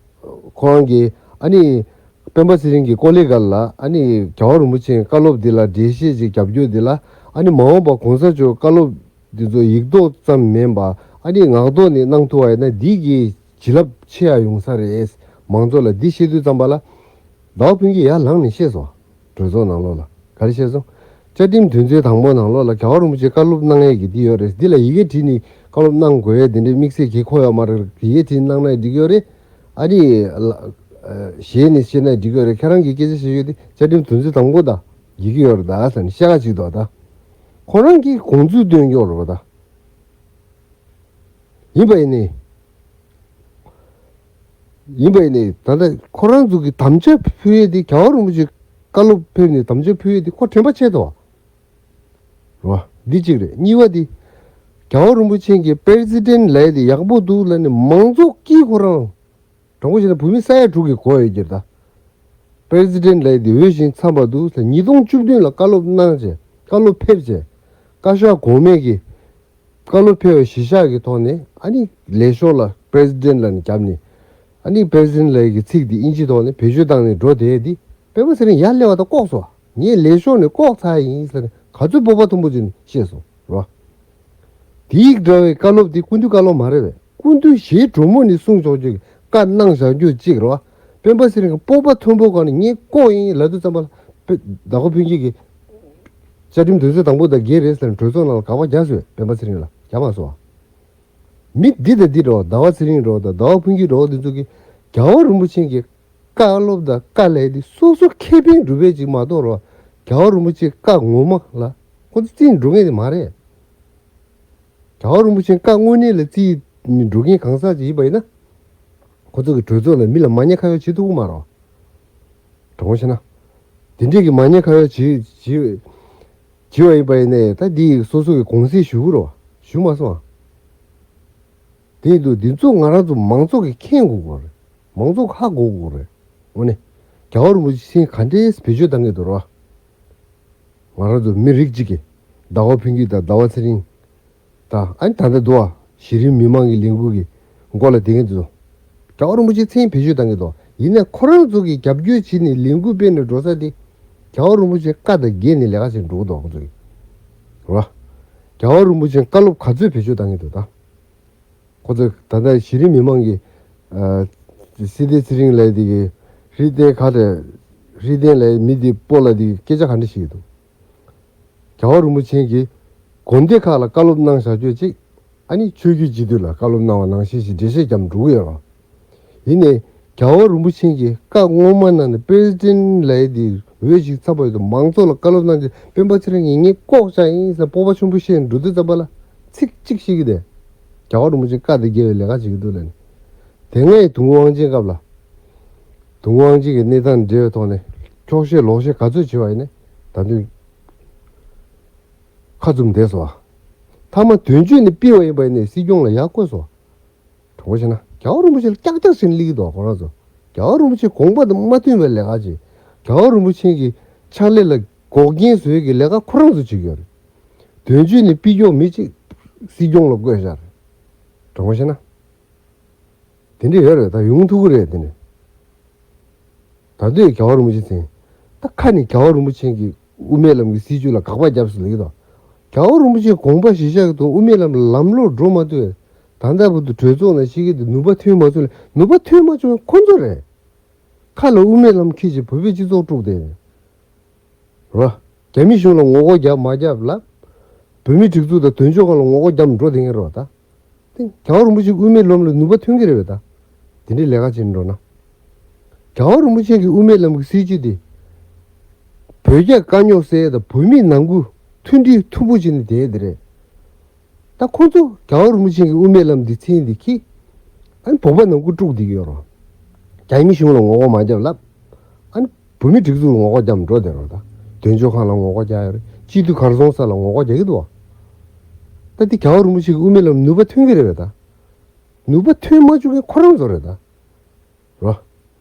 ཁོ་རང་གིས་ཨ་ནི་སྤེན་པ་ཚེ་རིང་གི་ཀོ་ལི་གྷལ་ལ་ཨ་ནི་རྒྱལ་བ་རིན་པོ་ཆེའི་བཀའ་སློབ་འདི་ལ་འགྲེལ་བཤད་ཅིག་རྒྱབ་རྒྱུ་འདི་ལ་ཨ་ནི་མ་འོངས་པ་གོང་ས་མཆོག་བཀའ་སློབ་འདི་ཚོ་ཡིག་ཐོག་ཙམ་མིན་པ་ཨ་ནི་ངག་ཐོག་ནས་གནང་ཐུབ་པ་ཡིན་ན་འདི་གི་བྱིན་རླབས་ཆེ་ཡ་ཡོང་ས་རེད། མང་ཚོགས་ལ་འདི་བཤད་དུས་ཙམ་པ་ལ་ཟླ་བ་ཕུན་སྐྱིད་ཡར་ལངས་ནས་བཤད་སོང་། གྲོས་ཚོགས་ནང་ལོགས་ལ་ག་རེ་བཤད་སོང་། བཅའ་ཁྲིམས་དོན་ཚན་དང་པོ་ནང་ལོགས་ལ་རྒྱལ་བ་རིན་པོ་ཆེ་བཀའ་སློབ་གནང་ཡས་ཀྱི་འདི་ཡོད་རེད། འདི་ལ་ཡི་གེ་བྲིས་ནས་བཀའ་སློབ་གནང་དགོས་ཡས་འདི་འདྲའི་དམིགས་བསལ་གྱི་ཁོ་ཡོད་མ་རེད། ཡི་གེ་བྲིས་གནང་ན་འགྲིག་ཡོད་རེད། ཨ་ནི་ལ་ཨ་ཞལ་ནས་བཤད་ན་འགྲིག་ཡོད་རེད། ཁྱེད་རང་གིས་སྐད་ཆ་བཤད་ཡོད་དེ་བཅའ་ཁྲིམས་དོན་ཚན་དང་པོ་དང་ཡི་གེ་ཡོད་རེད་ད་ཟེར་ནས་བཤད་ག་ཅིག་འདུག་ད་ཁོ་རང་གིས་དགོངས་ཚུལ་སྟོན་ཀྱོག་རེད་པ་ད། ཡིན་པ་ཡིན་ནའི། ཡིན་པ་ཡིན་ནའི་ད་ལྟ་ཁོ་རང་ཚོ་གི་དམ་བཅའ་ཕུལ་ཡས་དེ་རྒྱལ་བ་རིན་པོ་ཆེ་བཀའ་སློབ་ཕེབས་ནས་དམ་བཅའ་ཕུལ་ཡས་དེ་ཁོ་དྲན་པ་ཆད་དོ། རེད་བ། འདི་གཅིག་རེད། གཉིས་པ་དེ། རྒྱལ་བ་རིན་པོ་ཆེ་གིས་པེ་རེ་སི་ཌེན་ལབ་ཡས་དེ་ཡག་པོ་འདུག་ལབ་ནས་མང་ཚོགས་ཀྱིས་ཁོ་རང་། དྲང་པོ་བཤད་ན་བོད་མི་ས་ཡ་དྲུག་གིས་གོ་ཡོད་ཀྱི་རེད་ད། པེ་རེ་སི་ཌེན་ལབ་ཡས་དེ་འོས་ཤིང་འཚམས་པ་འདུག་ཟེར་ཉིས་སྟོང་བཅུ་བདུན་ལ་བཀའ་སློབ་གནང་བྱས་བཀའ་སློབ་ཕེབས་བྱས་བཀའ་ཤག་གོང་མས་ཀྱིས་བཀའ་སློབ་ཕེབས་པའི་གཞི་བཞག་གི་ཐོག་ནས་ཨ་ནི་ལས་ཤོར་ལ་པེ་རེ་སི་ཌེན་ལབ་ནས་བརྒྱབ་ནས་ཨ་ནི་པེ་རེ་སི་ཌེན་ལབ་ཡས་ཀྱི་ཚིག་དེ་དབྱིན་ཇིའི་ཐོག་ནས་བེད་སྤྱོད་བཏང་ནས་འགྲོ་བསྡད་ཡས་དེ་སྤེན་པ་ཚེ་རིང་ཡར་སླེབས་པ་དང་ལྐོག་སོང་། ངས་ལས་ཤོར་ནས་ལྐོག་ཚར་ཡིན་ཟེར་ནས་ག་ཚོད་སྤོབས་པ་མཐོན་པོ་བྱས་ནས་བཤད་སོང་རེད་བ། དེའི་འདྲ་བའི་བཀའ་སློབ་དེ་སྐུ་མདུན་བཀའ་སློབ་མ་རེད་པས། སྐུ་མདུན་ཞལ་དྲོན་མོ་ནས་གསུངས་ཆོག་རྒྱུ་གི་བཀའ་གནང་བཞག་རྒྱུ་གཅིག་རེད་བ། སྤེན་པ་ཚེ་རིང་གི་སྤོབས་པ་མཐོན་པོ་སྒང་ནས་ངས་ལྐོག་ཡིན་ལབ་དུས་ཙམ་པ་ལ་དཔེ་ཟླ་གོ་ཕུན་སྐྱིད་ཀྱིས་བཅའ་ཁྲིམས་དོན་ཚན་དང་པོ་དང་འགལ་རེད་ཟེར་ནས་གྲོས་ཚོགས་ནང་ལ་དགག་པ་རྒྱག་སོང་སྤེན་པ་ཚེ་རིང་ལ་རྒྱག་མ་སོང་བ། མི་འདི་དང་འདི་འདྲ་བ་ཟླ་བ་ཚེ་རིང་འདྲ་བ་དང་ཟླ་བ་ཕུན་སྐྱིད་འདྲ་བ་འདི་ཚོ་གིས་རྒྱལ་བ་རིན་པོ་ཆེ་གི་བཀའ་སློབ་དང་བཀའ་ལས་འདི་སོ་སོ་ཁེ་ཕན་སྒྲུབ་པའི་ཅིག་མ་གཏོགས་རོ། རྒྱལ་བ་རིན་པོ་ཆེ་བཀའ་ངོ་མ་ལ་ཁོ་ཚོ་རྩིས་འགྲོ་མཁན་དེ་མ་རེད། རྒྱལ་བ་རིན་པོ་ཆེ་བཀའ་དངོས་གནས་ལ་རྩིས་ནི་འགྲོ་མཁན་གང་ཟག་ཅིག་ཡིན་པ་ཡིན་ན། ཁོ་ཚོ་གི་གྲོས་ཚོགས་ནང་མི་ལ་མ་ཉེས་ཁ་གཡོག་བྱེད་ཐུབ་ཀྱི་མ་རེད། དྲང་པོ་བཤད་ན། དེ་འདྲས་ཀྱི་མ་ཉེས་ཁ་གཡོག་བྱེད་བྱེད་བྱེད་པ་ཡིན་པ་ཡིན་ནའི་ད་འདི་སོ་སོ་གི་གུང་གསེང་ཞུ་གི་རེད་བ། ཞུ་མ་སོང་ཨ། དེ་ཡིན་དུས་འདི་ཚོ་ང་རང་ཚོ་མང་ཚོགས་ཀྱིས་མཁྱེན་དགོས་ཀྱི་རེད། མང་ཚོགས་ཧ་གོ་དགོས་ཀྱི་རེད། འོ་ནི། རྒྱལ་བ་རིན་པོ་ཆེ་མཚན་ག་འདྲས་བེད་སྤྱོད་གཏང་གི་འདུག་ར། ང་རང་ཚོ་མི་རིགས་གཅིག་གི་ཟླ་བ་ཕུན་སྐྱིད་དང་ཟླ་བ་ཚེ་རིང་། ད་ཨ་ནི་ད་ལྟ་འདུག་བ། གཞི་རིམ་མི་མང་གི་ལས་འགུལ་གྱི་མགོ་ལ་བསྡད་མཁན་དེ་ཚོ། རྒྱལ་བ་རིན་པོ་ཆེ་མཚན་བེད་སྤྱོད་གཏང་གི་འདུག་ཡིན་ནའི་ཁོ་རང་ཚོ་གིས་རྒྱབ་སྐྱོར་བྱས་ནས་ལས་འགུལ་སྤེལ་ནས་འགྲོ་ས་དེ། རྒྱལ་བ་རིན་པོ་ཆེ་བཀའ་དང་འགལ་ནས་ལས་ཀ་བྱས་འགྲོ་གི་འདུག་ཁོ་ཚོ་གིས། རེད་བ། རྒྱལ་བ་རིན་པོ་ཆེ་བཀའ་སློབ་ག་ཚོད་བེད་སྤྱོད་གཏང་གི་འདུག་ད། ཁོ་ཚོས་ད་ལྟ་གཞི་རིམ་མི་མང་གི་ཨ་སྲིད་དེ་ཚེ་རིང་ལགས་དེ་གི་ཧྲི་ཏན་ག་རེ། ཧྲི་ཏན་ལགས་མི་དེ་སྤོ་ལ་དེ་གི་སྐད་ཆ་ག་འདྲ་ཞིག་འདུག་རྒྱལ་བ་རིན་པོ་ཆེ་གིས་དགོན་སྡེ་ཁག་ལ་བཀའ་སློབ་གནང་བཞག་ཆོག་ཅིག་ཨ་ནི་ཆོས་བརྒྱུད་སྤྱི་འཐུས་ལ་བཀའ་སློབ་གནང་བ་ནང་བཞིན་ཞིག་འགྲེལ་བཤད་རྒྱབ་འགྲོ་གི་ཡོད་རེད། ཡིན་ནའི་རྒྱལ་བ་རིན་པོ་ཆེ་གིས་བཀའ་སྔོན་མ་གནང་ནས་པེ་རེ་སི་ཌེན་ལབ་ཡས་དེ་འོས་ཤིག་ཚབ་པ་ཡོད་དུ་མང་ཚོགས་ལ་བཀའ་སློབ་གནང་རྗེས་སྤེན་པ་ཚེ་རིང་གིས་ངས་ལྐོག་བཞག་ཡིན་ཟེར་སྤོབས་པ་ཆེན་པོ་བཤད་འགྲོ་དུས་ཙམ་པ་ལ་ཚིག་གཅིག་བཤད་ཀྱི་དེ། རྒྱལ་བ་རིན་པོ་ཆེ་བཀའ་དང་འགལ་བའི་ལས་ཀ་བྱེད་ཀྱི་འདུག་ལབ་ནས། དེ་སྔའི་དུང་དབང་ཆེན་སྐབས་ལ། དུང་དབང་ཆེན་གྱི་གནས་སྟངས་འབྲེལ་བའི་ཐོག་ནས་འཁྱོག་བཤད་ལོག་བཤད་ག་ཚོད་བྱས་པ་ཡིན་ནའི་ད་དུང་ཁ་བཙུམ་བསྡད་སོང་བ། མཐའ་མ་དོན་གཅོད་ནས་ཕུད་པ་ཡིན་པ་ཡིན་ནའི་སྲིད་སྐྱོང་ལ་ཡར་བསྐོས་སོང་བ། དྲང་པོ་བཤད་ན་རྒྱལ་བ་རིན་པོ་ཆེ་ལ་ཀྱག་ཀྱག་བྱས་ནས་སླེབས་ཀྱི་འདུག་ཁོ་རང་ཚོ། རྒྱལ་བ་རིན་པོ་ཆེ་དགོངས་པ་དང་མ་མཐུན་པའི་ལས་ཀ་བྱེད། རྒྱལ་བ་རིན་པོ་ཆེ་གི་ཕྱག་ལས་ལ་འགོག་རྐྱེན་བཟོ་ཡས་ཀྱི་ལས་ཀ་ཁོ་རང་ཚོ་བྱེད་ཀྱི་ཡོད་རེད། དོན་གཅོད་ནས་ཕུད་ཀྱོག་མི་གཅིག་སྲིད་སྐྱོང་ལ་བསྐོས་བཞག་རེད། དྲང་པོ་བཤད་ན། དེ་འདྲ་ཡོད་རེད། ད་ཡོང་ཐུབ་ཀྱི་རེད་དེ་ནས། ད་དུས་རྒྱལ་བ་རིན་པོ་ཆེ་མཚན། ད་ཁ་ནས་རྒྱལ་བ་རིན་པོ་ཆེ་གིས་དབུ་མའི་ལམ་གྱི་སྲིད་བྱུས་ལ་དགག་པ་བརྒྱབ་ཟེར་ལབ་ཀྱི་འདུག་རྒྱལ་བ་རིན་པོ་ཆེ་དགོངས་པ་གཞིར་བཞག་གི་ཐོག་དབུ་མའི་ལམ་ལ་ལམ་ལྷོང་འགྲོ་མ་ཐུབ་པས། ད་ལྟ་བར་དུ་གྲོས་ཚོགས་ནང་ཞིག་གིས་དེ་ནུས་པ་ཐོན་མ་ཚུགས་ལ་ནུས་པ་ཐོན་མ་བྱུང་བ་ཁོ་ཚོ་རེད། ཁ་ལ་དབུ་མའི་ལམ་འཁྱེར་བྱས་བོད་པའི་སྤྱི་ཚོགས་དཀྲུགས་ཏེ། རོ། རྒྱ་མི་གཞུང་ལ་ངོ་རྒོལ་རྒྱབ་མ་རྒྱབ་ལ། བོད་མིའི་སྒྲིག་འཛུགས་དང་དོན་གཅོད་ཁང་ལ་ངོ་རྒོལ་རྒྱབ་འགྲོ་བསྡད་མཁན་རེད་བ་ད། དེ་རྒྱལ་བ་རིན་པོ་ཆེ་དབུ་མའི་ལམ་ལ་ནུས་པ་ཐོན་གྱི་རེད་བས་ད། དེ་འདྲའི་ལས་ཀ་བྱེད་འགྲོ་ན། རྒྱལ་བ་རིན་པོ་ཆེ་གི་དབུ་མའི་ལམ་གྱི་སྲིད་བྱུས་དེ། བོད་རྒྱ་དཀའ་རྙོག་སེལ་ཡས་དང་བོད་མིའི་ནང་ཁུལ་མཐུན་སྒྲིལ་མཐུན་པོ་བྱས་ནས་བསྡད་ཡས་དེ་རེད། ད་ཁོང་ཚོ་རྒྱལ་བ་རིན་པོ་ཆེ་གི་དབུ་མའི་ལམ་འདི་མཚན་འདི་ཁྱེར། ཨ་ནི་བོད་པ་ནང་ཁུལ་དཀྲུགས་བསྡད་ཀྱི་ཡོད་རེད། རྒྱ་མི་གཞུང་ལ་ངོ་རྒོལ་མ་རྒྱབ་ལབ། ཨ་ནི་བོད་མི་སྒྲིག་འཛུགས་ལ་ངོ་རྒོལ་རྒྱབ་འགྲོ་བསྡད་རེད་ད། དོན་གཅོད་ཁང་ལ་ངོ་རྒོལ་རྒྱག་ཡོད་རེད། སྤྱི་འཐུས་གར་སོང་ས་ལ་ངོ་རྒོལ་རྒྱག་གི་འདུག་བ། ད་འདི་རྒྱལ་བ་རིན་པོ་ཆེ་གི་དབུ་མའི་ལམ་ནུས་པ་ཐོན་གྱི་རེད་བས་ད། ནུས་པ་ཐོན་མ་བཅུག་མཁན་ཁོ་རང་ཚོ་རེད་ད། རོ།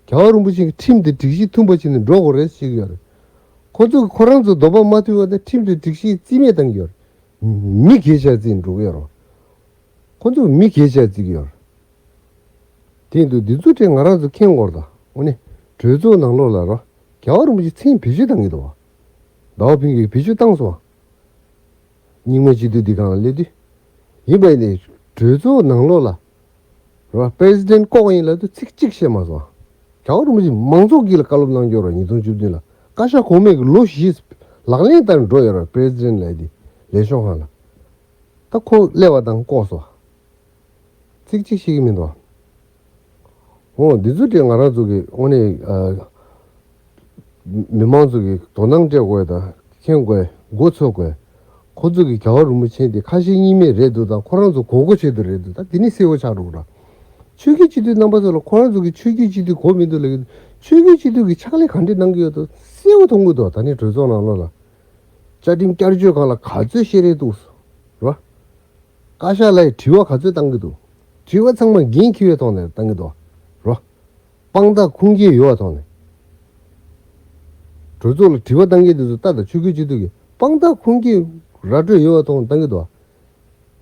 རྒྱལ་བ་རིན་པོ་ཆེ་གི་ཁྲིམས་དང་སྒྲིག་གཞི་མཐུན་པ་བྱས་ནས་འགྲོ་དགོས་རེད་ཟེར་གྱི་ཡོད་རེད། ཁོ་ཚོ་གི་ཁོ་རང་ཚོ་འདོད་པ་མ་མཐུན་པ་དང་ཁྲིམས་དང་སྒྲིག་གཞི་རྩིས་མེད་བཏང་གི་ཡོད་རེད། མི་སྒེར་བྱས་རྩིས་འགྲོ་གི་ཡོད་རེད། ཁོ་ཚོ་མི་སྒེར་བྱས་རྩིས་ཀྱི་ཡོད་རེད། དེ་ཡིན་དུས་འདི་ཚོ་དེ་ང་རང་ཚོ་མཁྱེན་དགོས་རེད་ད། འོ་ནི། གྲོས་ཚོགས་ནང་ལོགས་ལ་རོ། རྒྱལ་བ་རིན་པོ་ཆེ་མཚན་བེད་སྤྱོད་བཏང་གི་འདུག་བ། ཟླ་བ་ཕུན་སྐྱིད་བེད་སྤྱོད་བཏང་སོང་བ། རྙིང་མ་སྤྱི་འཐུས་འདི་སྒང་ལ་སླེབས་དུས། ཡིན་པ་ཡིན་ནའི་གྲོས་ཚོགས་ནང་ལོགས་ལ། རོ། པེ་རེ་སི་ཌེན་ལྐོག་ཡིན་ལབ་དུས་ཚིག་གཅིག་བཤད་མ་སོང་། རྒྱལ་བ་རིན་པོ་ཆེ་མང་ཚོགས་ཀྱིས་ལ་བཀའ་སློབ་གནང་རྒྱུ་རོ་ཉིས་སྟོང་བཅུ་བདུན་ལ། བཀའ་ཤག་གོང་མས་ཀྱི་ལོ་བཞི་ལག་ལེན་བསྟར་འགྲོ་ཡོད་རོ་པེ་རེ་སི་ཌེན་ལབ་དེ་ལས་ཤོག་ཁང་ལ། ད་ཁོ་སླེབས་པ་དང་ལྐོག་སོང་། ཚིག་གཅིག་བཤད་ཀྱི་མི་འདུག་འོ་འདི་ཚོ་དེ་ང་རང་ཚོ་གི་དངོས་གནས་ཨ། མི་མང་ཚོ་གི་དོ་སྣང་སྤྲད་དགོས་དང་མཁྱེན་དགོས་མགོ་ཚོས་དགོས། ཁོ་ཚོ་གི་རྒྱལ་བ་རིན་པོ་ཆེ་དེ་ཁ་ཞེ་གཉིས་མེད་རེད་འདུག་དང་ཁོ་རང་ཚོ་གོ་གོ་བྱེད་འདུག་རེད་འདུག་ད་འདི་ནི་གསལ་བོ་ཆགས་འགྲོ་གི་ར། ཆོས་བརྒྱུད་སྤྱི་འཐུས་རྣམ་པ་ཚོ་ལ་ཁོ་རང་ཚོ་གི་ཆོས་བརྒྱུད་སྤྱི་འཐུས་གོ་མི་འདུག་ལབ་ཀྱི་འདུག་ཆོས་བརྒྱུད་སྤྱི་འཐུས་ཀྱི་ཕྱག་ལས་ག་འདྲས་གནང་གི་ཡོད་དོ་གསལ་བོ་མཐོང་གི་འདུག་ད་ནི་གྲོས་ཚོགས་ནང་ལོགས་ལ། བཅའ་ཁྲིམས་བསྐྱར་བཅོས་སྒང་ལ་ག་ཚོད་བཤད་རེས་འདུག་ར། བཀའ་ཤག་ལ་ཡི་དྲི་བ་ག་ཚོད་བཏང་གི་འདུག་དྲི་བ་ཚང་མ་འགན་འཁྱེར་བའི་ཐོག་ནས་བཏང་གི་འདུག་རོ། དཔང་རྟགས་ཁུངས་སྐྱེལ་ཡོད་པའི་ཐོག་ནས། གྲོས་ཚོགས་ལ་དྲི་བ་བཏང་མཁན་དེ་ཚོ་ལྟ་དང་ཆོས་བརྒྱུད་སྤྱི་འཐུས་ཀྱི་དཔང་རྟགས་ཁུངས་སྐྱེལ་ར་སྤྲོད་ཡོད་པའི་ཐོག་ནས་བཏང་གི་འདུག་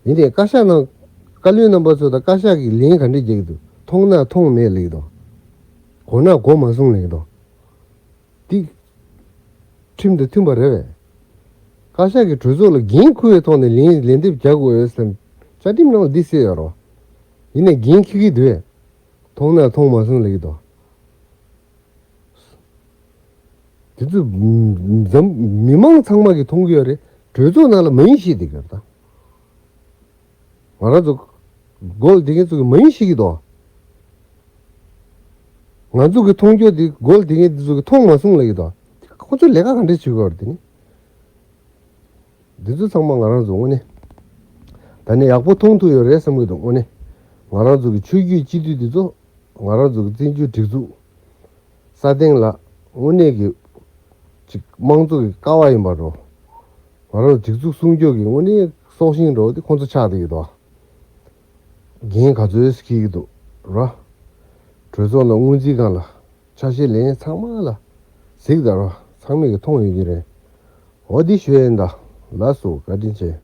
ཡིན་ནའི་བཀའ་ཤག་ནང་བཀའ་བློན་རྣམ་པ་ཚོ་དང་བཀའ་ཤག་གིས་ལན་ག་འདྲས་རྒྱག་གི་འདུག་མཐོང་ན་མཐོང་མེད་ལབ་ཀྱི་འདུག་གོ་ན་གོ་མ་སོང་ལབ་ཀྱི་འདུག་འདི། ཁྲིམས་དང་མཐུན་པ་རེད་པས། བཀའ་ཤག་གིས་གྲོས་ཚོགས་ལ་འགན་འཁུར་བའི་ཐོག་ནས་ལན་ལན་འདེབས་རྒྱག་དགོས་ཡོད་ཟེར། བཅའ་ཁྲིམས་ནང་ལ་འདི་གསལ་ཡོད་རོ། ཡིན་ནའི་འགན་འཁྱེར་གྱི་འདུག་མཐོང་ན་མཐོང་མ་སོང་ལབ་ཀྱི་འདུག་དེ་ཚོ་འཛམ་མི་མང་ཚང་མ་གིས་མཐོང་གི་ཡོད་རེད། གྲོས་ཚོགས་ནང་ལ་མ་ཡིན་ཞིག་དེ་གར་ད། ང་རང་ཚོ་སྒོ་ལ་བསྡད་མཁན་ཚོ་གི་མ་ཡིན་ཤེས་ཀྱི་འདུག་ང་ཚོ་གི་མཐོང་རྒྱུ་དེ་སྒོ་ལ་བསྡད་མཁན་དེ་ཚོ་གི་མཐོང་མ་སོང་ལབ་ཀྱི་འདུག་ཁོ་ཚོ་ལས་ཀ་ག་འདྲས་བྱེད་དགོས་རེད་དེ་ནི། འདི་ཚོ་ཚང་མ་ང་རང་ཚོ་དངོས་གནས་ད་ནི་ཡག་པོ་མཐོང་ཐུབ་ཡོད་རེད་བསམ་གྱི་འདུག་དངོས་གནས་ང་རང་ཚོ་གི་ཆོས་བརྒྱུད་སྤྱི་འཐུས་འདི་ཚོ་ ང་རང་ཚོ་གི་བཙན་བྱོལ་སྒྲིག་འཛུགས་སྲ་བརྟན་ལ་དངོས་གནས་ཀྱི་ཅིག་དམངས་གཙོ་གི་ཀ་བ་ཡིན་པ་འགྲོ། ང་རང་ཚོ་སྒྲིག་འཛུགས་སྲུང་སྐྱོབ་ཀྱི་དངོས་གནས་སྲོག་ཤིང་འགྲོ་དེ་ཁོང་ཚོ་ཆགས་བསྡད་ཀྱི་འདུག་འགན་ག་ཚོད་འཁྱེར་གྱི་འདུག་ར། གྲོས་ཚོགས་ནང་སྔོན་རྩིས་ཁང་ལ་ཆ་ཤས་ལེན་ཚང་མ་ལ་གཟིགས་དང་ར། ཚང་མས་ཀྱི་མཐོང་ཡོད་ཀྱི་རེད། འོ་འདི་ཞུ་ཡིན་ད། ལགས་སོ། བཀའ་དྲིན་ཆེ།